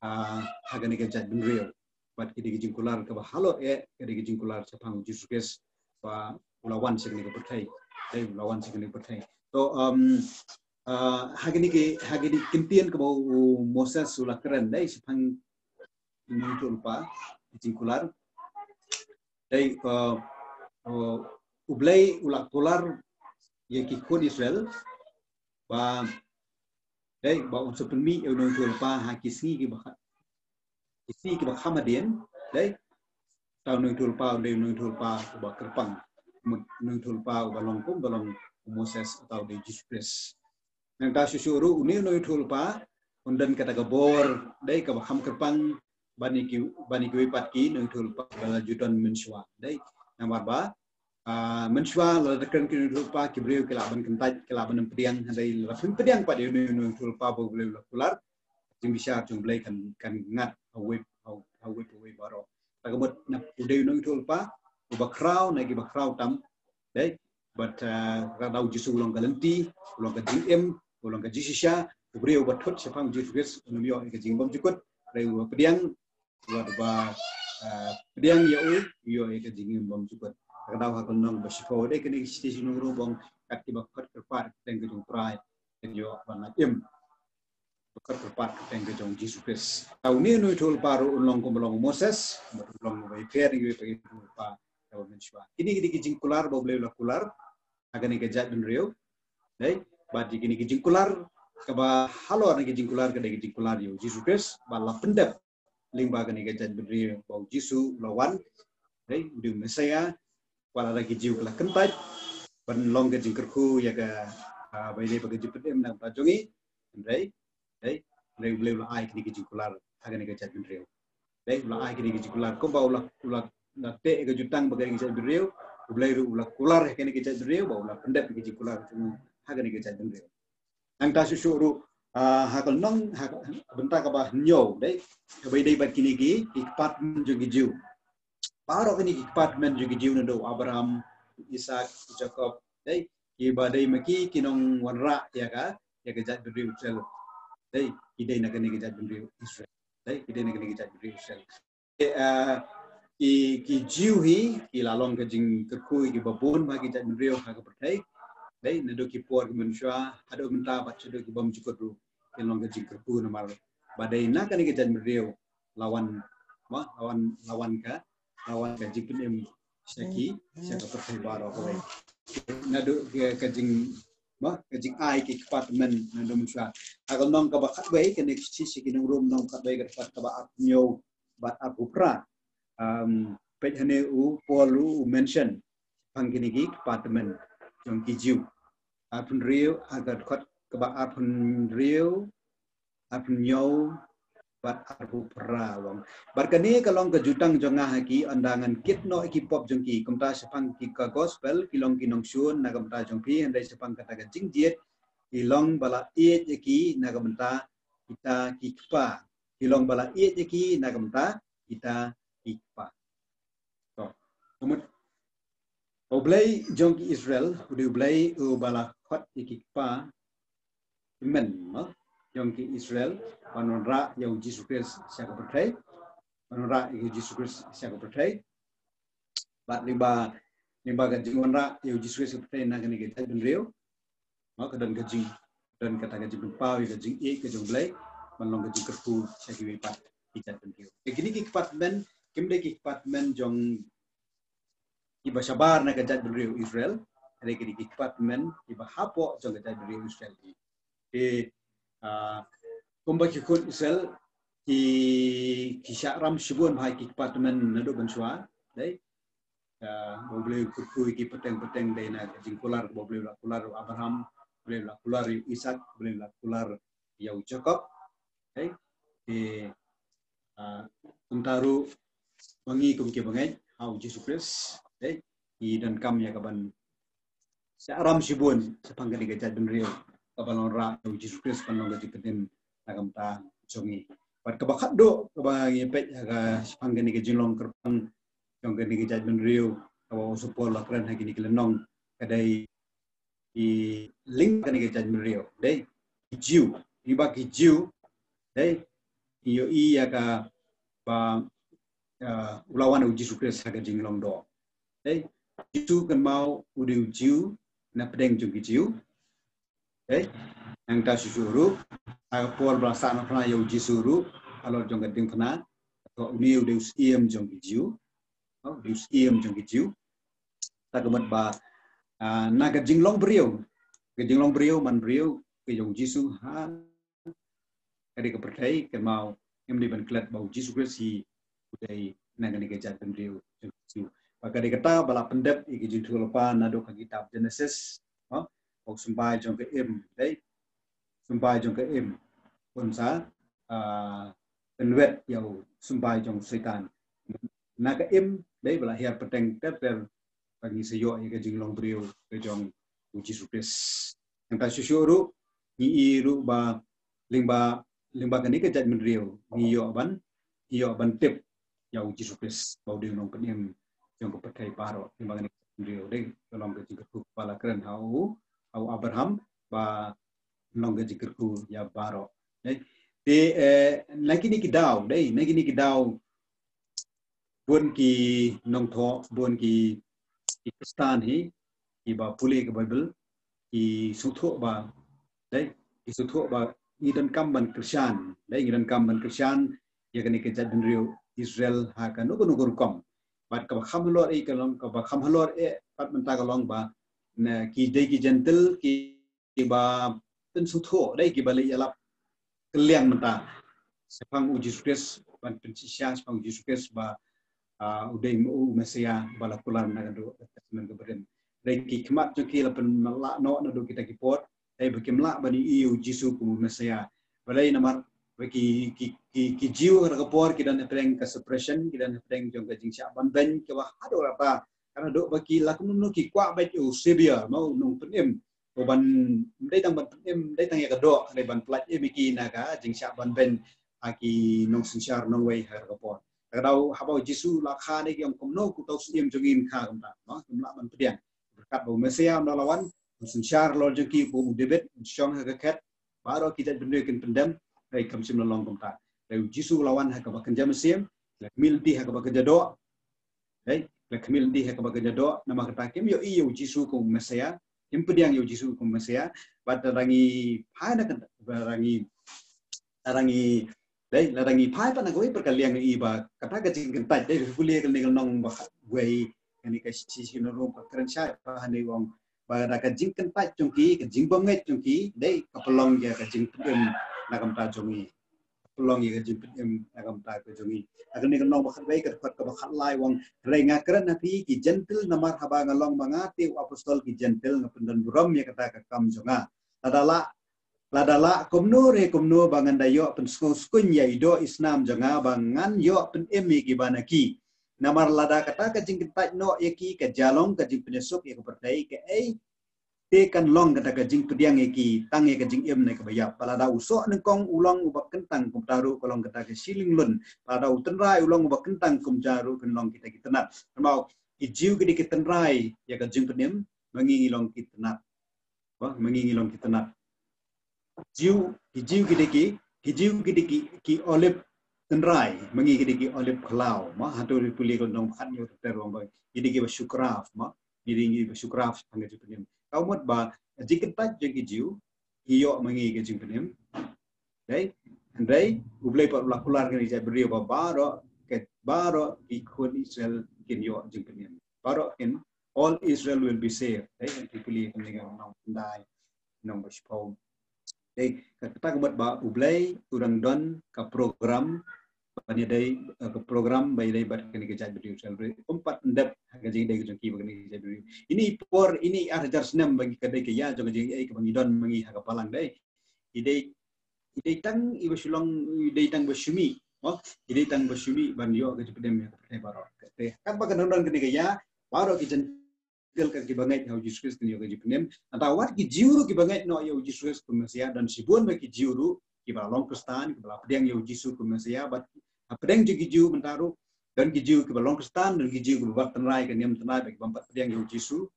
ah, ha kane ka jaitbynriew. Bad ki dei ki jingkular kaba halor eh, ki dei ki jingkular shaphang u Jisu Khrist ba u la wan sha kane ka pyrthei. Dei, u la wan sha kane ka pyrthei. To, um, uh, ha kine ki, ha kine ki ktien kaba u Moses u la kren, dei, shaphang u nongïathuhlypa, ki jingkular. Dei, uh, uh, U Blei u la kular ïa ki khun Israel ba, dei, ba un sa pynmih ïa u nongïathuhlypa ha ki sngi kiba kha-, ki sngi kiba kham hadien, dei. Uta u nongïathuhlypa, u dei u nongïathuhlypa uba kyrpang. Mut u nongïathuhlypa uba long kum ba long u Moses, uta u dei Jisu Khrist. Nangta shuh shuh ruh une u nongïathuhlypa un don kata ka bor, dei, kaba kham kyrpang ban ïa ki, ban ïa kiwei pat ki nongïathuhlypa ba la ju don mynshuwa, dei. Namar ba, ah, mynshuwa lada kren ki nongïathuhlypa, ki briew ki lah ban kyntait, ki lah ban ym pdiang, hynrei lada phin pdiang pat ïa une u nongïathuhlypa ba U Blei u la kular, ka jingbishar jong U Blei kan, kan ngat ha uwei, ha uwei pa uwei baroh. Kata ka mut na u dei u nongïathuhlypa uba khraw na kiba khraw tam, dei, bad, uh, ka daw u Jisu u long ka lynti, u long ka jingim, u long ka jingshisha, u briew uba thut shaphang u Jisu Khrist un ym ïoh ïa ka jingbymjukut, hynrei uba pdiang, uba, uba, uh, pdiang ïa u, u ïoh ïa ka jingim bymjukut. Ka daw ha ka lynnong ba shiphew, dei, kane ka shithi shnong ruh ba ong kat kiba khot kyrpad kyrteng ka jong U Trai, kan ïoh ban lait im. Ba khot kyrpad kyrteng ka jong u Jisu Khrist. Te une u nongïathuhlypa ruh un long kum ba long u Moses, bad un long uba ïapher ïa kiwei pat ki nongïathuhlypa kaba mynshuwa. Kine ki dei ki jingkular ba U Blei u la kular ha kane ka jaitbynriew. Dei, bad kine ki jingkular kaba halor kine ki jingkular ka dei ki jingkular ïa U Jisu Khrist ba la pyndep lyngba kane ka jaitbynriew ba U Jisu u la wan. Dei, u dei u Messaïah, wat la ki Jiw ki la kyntait ban long ka jingkyrkhu ïa ka, ah, ba ïadei bad ka jingpynim na ka bynta jong ngi. Hynrei, dei, hynrei U Blei u la ai kine ki jingkular ha kane ka jaitbynriew. Dei, u la ai kine ki jingkular kumba u la, u la, u la teh ka jutang bad kane ka jaitbynriew, U Blei ruh u la kular ha kane ka jaitbynriew, ba u la pyndep ki jingkular jong u ha kane ka jaitbynriew. Nangta shuh shuh ruh, ah, ha ka lynnong, ha ka bynta kaba hynñiew, dei, kaba ïadei bad kine ki, ki kpa tymmen jong ki Jiw. Baroh kine ki kpa tymmen jong ki Jiw, naduh u Abraham, Isaak, Jakob, dei, kiba dei ma ki ki nongwanrah ïa ka, ïa ka jaitbynriew Israel. Dei, ki dei na kane ka jaitbynriew Israel. Dei, ki dei na kane ka jaitbynriew Israel. Eh, ki, ki Jiw hi ki la long ka jingkyrkhu ïa kiba bun bha ki jaitbynriew ha ka pyrthei. Dei, naduh ki por ki mynshuwa haduh mynta bad shaduh ki bymjukut ruh ki long ka jingkyrkhu namar ba dei na kane ka jaitbynriew la wan, ma, la wan, la wan ka, la wan ka jingpynim sha ki, sha ka pyrthei baroh kawei. Naduh ka, ka jing, ma, ka jingai ki kpa tymmen naduh mynshuwa. Ha ka lynnong kaba khatwei, kane ka shithi sha ki nong Rom lynnong khatwei ka dkhot kaba arphew hynñiew bad arphew phra. Um, peit hangne u Paul u, u mention shaphang kine ki kpa tymmen jong ki Jiw. Arphew hynriew, ha ka dkhot kaba arphew hynriew, arphew hynñiew bad arphew phra u ong. Bad kane ka long ka jutang jong nga ha ki, ynda ngan kit noh ïa ki pop jong ki. Kumta shaphang ki ka gospel ki long ki nongshun na ka bynta jong phi, hynrei shaphang kata ka jingjied ki long ba la ïeit ïa ki na ka bynta kita ki kpa. Ki long ba la ïeit ïa ki na ka bynta kita ki kpa. To, ka mut, U Blei jong ki Israel u dei U Blei uba la khot ïa ki kpa tymmen, mo, jong ki Israel ban wanrah ïa U Jisu Khrist sha ka pyrthei. Ban wanrah ïa U Jisu Khrist sha ka pyrthei. Bad lyngba, lyngba ka jingwanrah ïa U Jisu Khrist sha ka pyrthei na kane ka jaitbynriew, mo, ka don ka jing, don kata ka jingpynpaw ïa ka jingïeit ka jong U Blei ban long ka jingkyrkhu sha kiwei pat ki jaitbynriew. Te kine ki kpa tymmen kim dei ki kpa tymmen jong kiba shabar na ka jaitbynriew Israel, hynrei ki dei ki kpa tymmen kiba hapoh jong ka jaitbynriew Israel hi. Te, ah, kumba ki khun Israel ki, ki shah ram shibun bha ïa ki kpa tymmen naduh mynshuwa, dei. Ah, ba U Blei u kyrkhu ïa ki pateng pateng, dei na ka jingkular ba U Blei u la kular ïa u Abraham, U Blei u la kular ïa u Isaak, U Blei u la kular ïa u Jakob. Dei. Te, ah, kumta ruh ba ngi kum ki bangeit ha U Jisu Khrist, dei, ngi donkam ïa ka ban shah ram shibun shaphang kane ka jaitbynriew, ka ban wanrah ïa U Jisu Khrist ban long ka jingpynim na ka bynta jong ngi. Bad kaba khatduh kaba ngi peit ha ka shaphang kane ka jinglong kyrpang jong kane ka jaitbynriew kaba u Apostol u la kren ha kine ki lynnong, ka dei ki lyngba kane ka jaitbynriew, dei, ki Jiw, lyngba ki Jiw, dei, ngi ïohi ïa kaba, ah, u la wan U Jisu Khrist ha ka jinglong doh. Dei, Jisu kynmaw u dei u Jiw na pdeng jong ki Jiw. Dei, nangta shuh shuh ruh, ha ka por ba la sahnarphna ïa U Jisu ruh halor jong ka diengphna, ka ong une u dei u Syiem jong ki Jiw. Oh, u dei u Syiem jong ki Jiw. Ta ka mut ba, ah, na ka jinglong briew, ka jinglong briew, man briew ka jong U Jisu ha ka dei ka pyrthei, kynmaw ngim dei ban klet ba U Jisu Khrist hi u dei na kane ka jaitbynriew jong ki Jiw. Bad ka dei kata ba la pyndep ïa ki jingïathuhlypa naduh ka kitab Genesis, oh, u symbai jong ka Im, dei, symbai jong ka Im, un sa, ah, pynwet ïa u symbai jong u Soitan. Na ka Im, dei, ba la hiar pateng ter ter, ba ngi sa ïoh ïa ka jinglong briew ka jong U Jisu Khrist. Nangta shuh shuh ruh ngi i ruh ba lyngba, lyngba kane ka jaitbynriew ngi ïoh ban, ngi ïoh ban tip ïa U Jisu Khrist ba u dei u nongpynim jong ka pyrthei baroh. Lyngba kane ka jaitbynriew, dei, ka long ka jingkyrkhu ba la kren ha u, ha u Abraham, ba long ka jingkyrkhu ïa baroh. Dei. Te, eh, na kine ki daw, dei, na kine ki daw bun ki nongthoh, bun ki, ki Khristan hi, kiba pule ka Baibl, ki sngewthuh ba, dei, ki sngewthuh ba ngi donkam ban kyrshan, dei, ngi donkam ban kyrshan ïa kane ka jaitbynriew Israel ha kano kano ka rukom. Bad kaba kham halor eh ka long, kaba kham halor eh pat mynta ka long ba na ki dei ki Jentil ki, kiba pynsngewthuh, dei kiba leit ïalap kylliang mynta shaphang u Jisu Khrist, ban pynshisha shaphang u Jisu Khrist ba, ah, u dei u Messiah ba la kular na ka doh Testament kaba rim. Dei ki khmat jong ki la pynlah noh naduh kita ki por, dei ba kim lah ban ïohi ïa u Jisu kum u Messiah. Balei? Namar ba ki, ki, ki, ki Jiw ha ka por ki don hapdeng ka suppression, ki don hapdeng jong ka jingshah ban beiñ kaba haduh rata. Ka naduh ba ki la kumno ki kwah beit u Savior, mo, u nongpynim. Uban, ym dei tang ban pynim, ym dei tang ïa ka doh, hynrei ban pyllait im ïa ki na ka jingshah ban beiñ ha ki nongsynshar nongwei ha ka por. Ka daw haba u Jisu la kha, dei ki ong, kumno uto u syiem jong ngi un kha kumta, mo, kim lah ban pdiang. Berkat ba u Messiah un da la wan, un synshar halor jong ki kum u David, un shong ha ka khet, baroh ki jaitbynriew kin pyndem, hynrei kam shym la long kumta. Hynrei u Jisu u la wan ha kaba kynja mynsiem, la khmih lynti ha kaba kynja doh, dei, la khmih lynti ha kaba kynja doh, namar kata kim ïohi ïa u Jisu kum u Messiah, kim pdiang ïa u Jisu kum u Messiah, bad lada ngi phai na kata, lada ngi, lada ngi, dei, lada ngi phai pat na kawei pat ka liang, ïohi ba kata ka jingkyntait, dei, pule kane ka lynnong ba khatwei, kane ka shi, shi, shi, na rum ka kren shai ba hangne u ong ba da ka jingkyntait jong ki, ka jingbymngeit jong ki, dei, ka pynlong ïa ka jingpynim na ka bynta jong ngi. Ka pynlong ïa ka jingpynim na ka bynta ka jong ngi. Ha kane ka lynnong ba khatwei, ka dkhot kaba khatlai u ong, hynrei nga kren ha phi ki Jentil, namar haba nga long ma nga te u apostol ki Jentil, nga pyndon burom ïa kata ka kam jong nga. Lada lah, lada lah kumno re kumno ba ngan da ïoh pynsngewskun ïa i doh i snam jong nga ba ngan ïoh pynim ïa kiba na ki. Namar lada kata ka jingkyntait noh ïa ki ka jia long ka jingpynïasuk ïa ka pyrthei, kaei te kan long kata ka jingpdiang ïa ki tang ïa ka jingim ne kaba ïap? Ba lada u soh nyngkong u long uba kyntang, kumta ruh ka long kata ka shilynglun. Ba lada u tynrai u long uba kyntang, kumta ruh kan long kita ki tnat. Namar ki Jiw ki dei ki tynrai ïa ka jingpynim, ma ngi ngi long ki tnat. Ba, ma ngi ngi long ki tnat. Jiw, ki Jiw ki dei ki, ki Jiw ki dei ki, ki olib tynrai, ma ngi ki dei ki olib khlaw, mo, hato ri pule ka lynnong ba khatñiew ter ter u ong ba ki dei kiba shu kraft, mo, ki dei kiba shu kraft shaphang ka jingpynim. Ka mut ba ka jingkyntait jong ki Jiw ki ïoh ma ngi ka jingpynim. Dei, hynrei U Blei pat u la kular kane ka jaitbynriew ba baroh, ka baroh ki khun Israel kin ïoh jingpynim. Baroh kin, all Israel will be saved. Dei, ri pule kane ka lynnong khyndai, lynnong ba shiphew. Dei, ka, kata ka mut ba U Blei u dang don ka program ban ïadei, eh, ka program ba ïadei bad kane ka jaitbynriew Israel. Um pat pyndep ha ka jingïadei ka jong ki bad kane ka jaitbynriew. Ine i por, ine i ar hajar snem ba ngi, ka dei ka ïa jong ka jingïadei kaba ngi don ma ngi ha ka balang, dei. I dei, i dei tang iba shu long, i dei tang ba shu mih, mo? I dei tang ba shu mih ban ïoh ka jingpynim ïa ka pyrthei baroh. Te katba kan don kane ka ïa, baroh ki Jentil, ka kiba ngeit ha u Jisu Khrist kin ïoh ka jingpynim. Nangta wat ki Jiw ruh kiba ngeit noh ïa u Jisu Khrist kum u Messiah, don shibun bha ki Jiw ruh kiba la long Khristan, kiba la pdiang ïa u Jisu kum u Messiah, bad hapdeng jong ki Jiw mynta ruh don ki Jiw kiba long Khristan, don ki Jiw kiba bat tynrai, ka niam tynrai, bad kibym pat pdiang ïa u Jisu.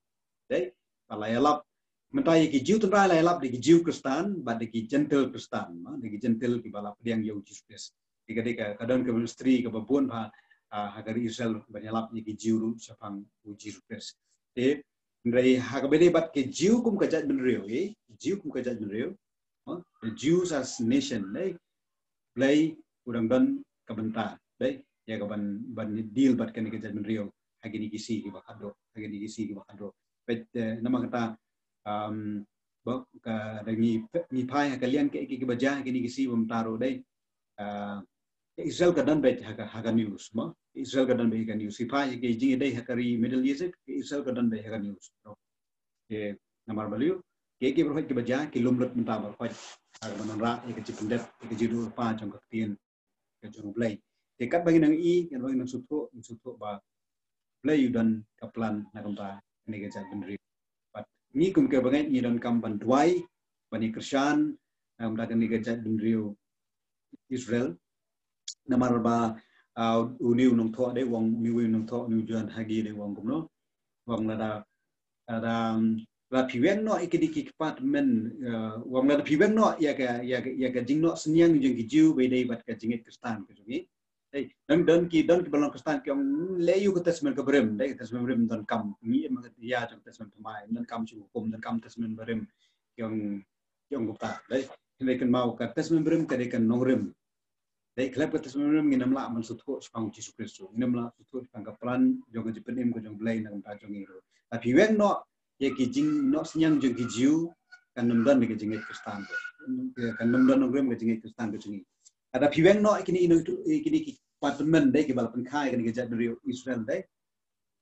Dei, ba la ïalap, mynta ïa ki Jiw tynrai la ïalap da ki Jiw Khristan bad da ki Jentil Khristan, mo, da ki Jentil kiba la pdiang ïa u Jisu Khrist. Te ka dei ka, ka don ka ministry kaba bun bha, ah, ha ka ri Israel ban ïalap ïa ki Jiw ruh shaphang u Jisu Khrist. Te hynrei ha kaba ïadei bad ki Jiw kum ka jaitbynriew, eh, Jiw kum ka jaitbynriew, mo, the Jews as nation, eh, Blei u dang don ka bynta, dei, ïa ka ban, ban deal bad kane ka jaitbynriew ha kine ki sngi kiba khadduh, ha kine ki sngi kiba khadduh. Peit, eh, namar kata, um, ba ka da ngi, ngi phai ha ka liang ki, ki, kiba jia ha kine ki sngi ba mynta ruh, dei. Ah, Israel ka don beit ha ka, ha ka news, mo. Israel ka don beit ha ka news. Ngi phai ha ki jingïadei ha ka ri Middle East, Israel ka don beit ha ka news. Te namar balei? Ki, ki baroh kiba jia ki lum lut mynta baroh ha kaba wanrah ïa ka jingpyndep, ïa ka jingduh lypa jong ka ktien ka jong U Blei. Te katba ngi nang ïohi, katba ngi nang sngewthuh, ngi sngewthuh ba U Blei u don ka plan na ka bynta kane ka jaitbynriew. Bad ngi kum kiba ngeit ngi donkam ban duwai, ban ïa kyrshan na ka bynta kane ka jaitbynriew Israel. Namar ba, ah, une u nongthoh, dei, u ong, une u nongthoh, une u John Hagee, dei, u ong kumno, u ong lada, lada, lada phi weng noh ïa kine ki kpa tymmen, eh, u ong lada phi weng noh ïa ka, ïa ka, ïa ka jingnoh synñiang jong ki Jiw ba ïadei bad ka jingngeit Khristan ka jong ngi. Dei, don, don ki, don kiba long Khristan ki ong, leh ïa u ka Testament kaba rim, dei, ka Testament barim donkam, ngi im ha ka ïa jong ka Testament Thymmai, donkam shu hukum, donkam Testament barim. Ki ong, ki ong kumta, dei. Hynrei kynmaw, ka Testament barim ka dei ka nongrim. Dei, khlem ka Testament Rim ngin ym lah ban sngewthuh shaphang u Jisu Khrist ruh. Ngin ym lah sngewthuh shaphang ka plan jong ka jingpynim ka jong U Blei na ka bynta jong ngi ruh. Lada phi weng noh ïa ki jingnoh synñiang jong ki Jiw, kan ym don ka jingngeit Khristan ruh. Kan ym don nongrim ka jingngeit Khristan ka jong ngi. Lada phi weng noh ïa kine, ïa kine ki kpa tymmen, dei, kiba la pynkha ïa kane ka jaitbynriew Israel, dei.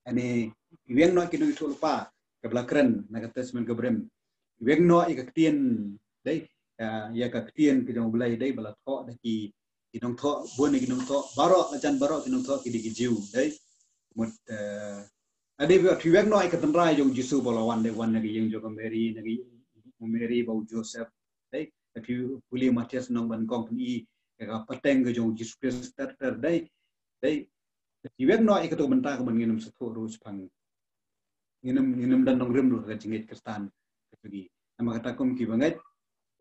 Ane, phi weng noh ïa ki nongïathuhlypa kiba la kren na ka Testament kaba Rim. Phi weng noh ïa ka ktien, dei, ïa, ïa ka ktien ka jong U Blei, dei, ba la thoh da ki, ki nongthoh, bun ïa ki nongthoh, baroh, la jan baroh ki nongthoh ki dei ki Jiw, dei. Mut, eh, ade, phi weng noh ïa ka tynrai jong u Jisu ba la wan, dei, wan na ka ïing jong ka Mary, na ka ïing u Mary bad u Joseph, dei. Lada phi pule Mathaios lynnong ba nyngkong, phin i ïa ka pateng ka jong u Jisu Khrist ter ter, dei. Dei, phi weng noh ïa kato ka bynta, ka ban ngin ym sngewthuh ruh shaphang, ngin ym, ngin ym don nongrim ruh ka jingngeit Khristan ka jong ngi. Namar kata, kum kiba ngeit,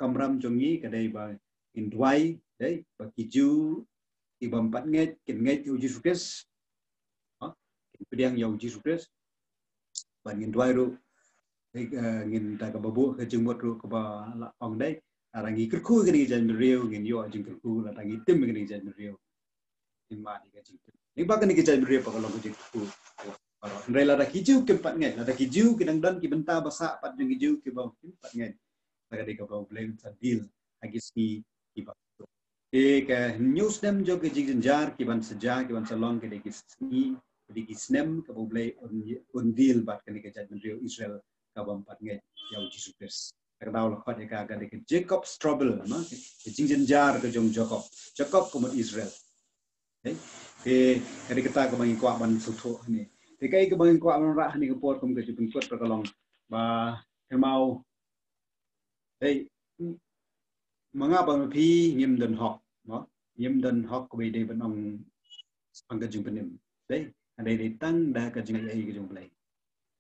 kamram jong ngi ka dei ba ngin duwai, dei, ba ki Jiw kiba ym pat ngeit kin ngeit ïa u Jisu Khrist. Ha? Kin pdiang ïa u Jisu Khrist. Bad ngin duwai ruh, dei, eh, ngin, da kaba buh ka jingmut ruh kaba la ong, dei, lada ngi kyrkhu ïa kane ka jaitbynriew, ngin ïoh jingkyrkhu, lada ngi tim ïa kane ka jaitbynriew, ngin mad ïa ka jingtim. Namar ba kane ka jaitbynriew pat ka long ka jingkyrkhu. Hynrei lada ki Jiw kim pat ngeit, lada ki Jiw ki dang don ki bynta ba sah pat jong ki Jiw kiba kim pat ngeit, lada ka dei kaba U Blei un sa deal ha ki sngi kiba. Te ka hynñiew snem jong ka jingjynjar kiban sa jia, kiban sa long, ka dei ki sngi, ka dei ki snem kaba U Blei un, un deal bad kane ka jaitbynriew Israel kaba ym pat ngeit ïa u Jisu Khrist. Ka daw la khot ïa ka, ka dei ka Jacob's trouble, no? Ka jingjynjar ka jong Jakob. Jakob ka mut Israel. Okay? Te ka dei kata kaba ngi kwah ban sngewthuh hangne. Te kaei kaba ngi kwah ban rah hangne ka por kum ka jingpynkut ka long ba, eh, ma u, dei, ma nga bad ma phi ngim don hok, no? Ngim don hok kaba dei ban ong shaphang ka jingpynim. Dei, ka dei, dei tang da ka jingaiei ka jong U Blei.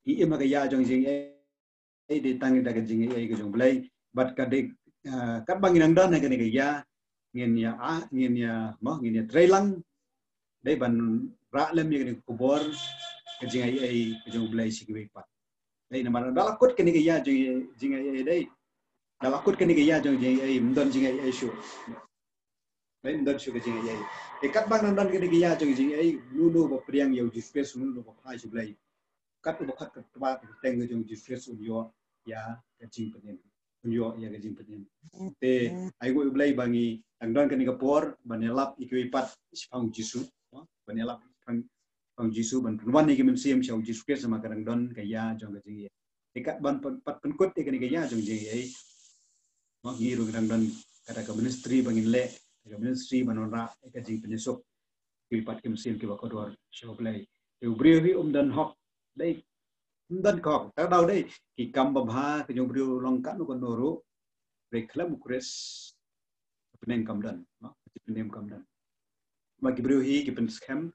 Ngi im ha ka ïa jong ka jingaiei, dei tang da ka jingaiei ka jong U Blei. Bad ka dei, ah, katba ngi nang don ha kane ka ïa, ngin ïa, ah, ngin ïa, mo, ngin ïa trei lang, dei, ban rah lem ïa kane ka khubor ka jingaiei ka jong U Blei sha kiwei pat. Dei, namar da la kut kane ka ïa jong, jingaiei, dei. Da la kut kane ka ïa jong jingaiei, ym don jingaiei shuh. Dei, ym don shuh ka jingaiei. Te katba nang don kane ka ïa jong jingaiei, uno uno uba pdiang ïa u Jisu Khrist, uno uno uba phai sha U Blei, kat uba khot ka kyrteng ka jong u Jisu Khrist un ïoh ïa ka jingpynim. Un ïoh ïa ka jingpynim. Te ai nguh ïa U Blei ba ngi dang don kane ka por ban ïalap ïa kiwei pat shaphang u Jisu, ban ïalap shaphang, shaphang u Jisu, ban pynwan ïa ki mynsiem sha u Jisu Khrist, namar ka dang don ka ïa jong ka jingaiei. Te katba pyn-, pat pynkut ïa kane ka ïa jong jingaiei, mo, ngi ruh ngi dang don kata ka ministry ba ngin leh, ka ministry ban wanrah ïa ka jingpynsuk kiwei pat ki mynsiem kiba kordor sha U Blei. Te u briew hi um don hok, dei, um don hok. Ka daw, dei, ki kam babha ka jong u briew long katno katno ruh, hynrei khlem u Khrist, ka jingpynim kam don, no? Ka jingpynim kam don. Ba ki briew hi ki pynskhem,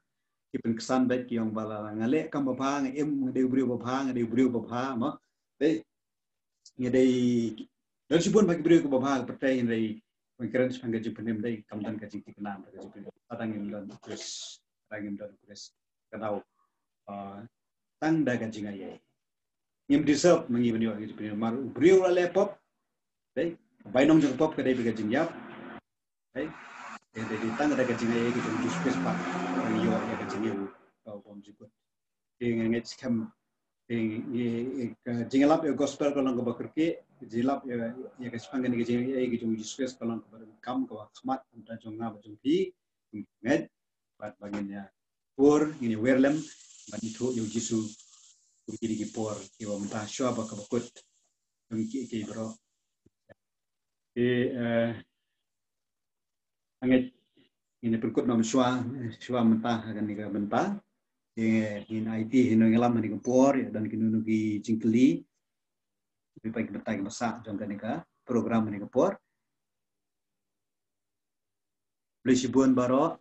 ki pynksan beit, ki ong ba la nga leh kam babha, nga im, nga dei u briew babha, nga dei u briew babha, mo. Dei, nga dei, don shibun bha ki briew kiba bha ha ka pyrthei, hynrei ban kren shaphang ka jingpynim, dei, kam don ka jingthikna ka jingpynim. Lada ngim don u Khrist, lada ngim don u Khrist, ka daw, ah, tang da ka jingaiei. Ngim deserve ma ngi ban ïoh ka jingpynim. Namar u briew u la leh pop, dei, bainong jong ka pop ka dei bad ka jingïap. Dei, dei, dei tang da ka jingaiei ka jong u Jisu Khrist pat ngi ïoh ïa ka jingim kaba ym jukut. Te nga ngeit skhem, te ngi, ka jingïalap ïa ka gospel ka long kaba kyrkieh, jingïalap ïa, ïa ka, shaphang kane ka jingaiei ka jong u Jisu Khrist ka long kaba donkam, kaba khmat, na ka bynta jong nga bad jong phi. Ngeit bad ba ngin ïa pur, ngin ïa wer lem ban ithuh ïa u Jisu kum kine ki por kiba mynta shuwa ba kaba kut, kum ki, ki baroh. Te, eh, nga ngeit ngin ïa pynkut noh shuwa, shuwa mynta ha kane ka bynta. Te ngin aiti hi nongïalam ha kane ka por, ïa don kino kino ki jingkylli, kiba, kiba, kiba sah jong kane ka program ha kane ka por. Khublei shibun baroh.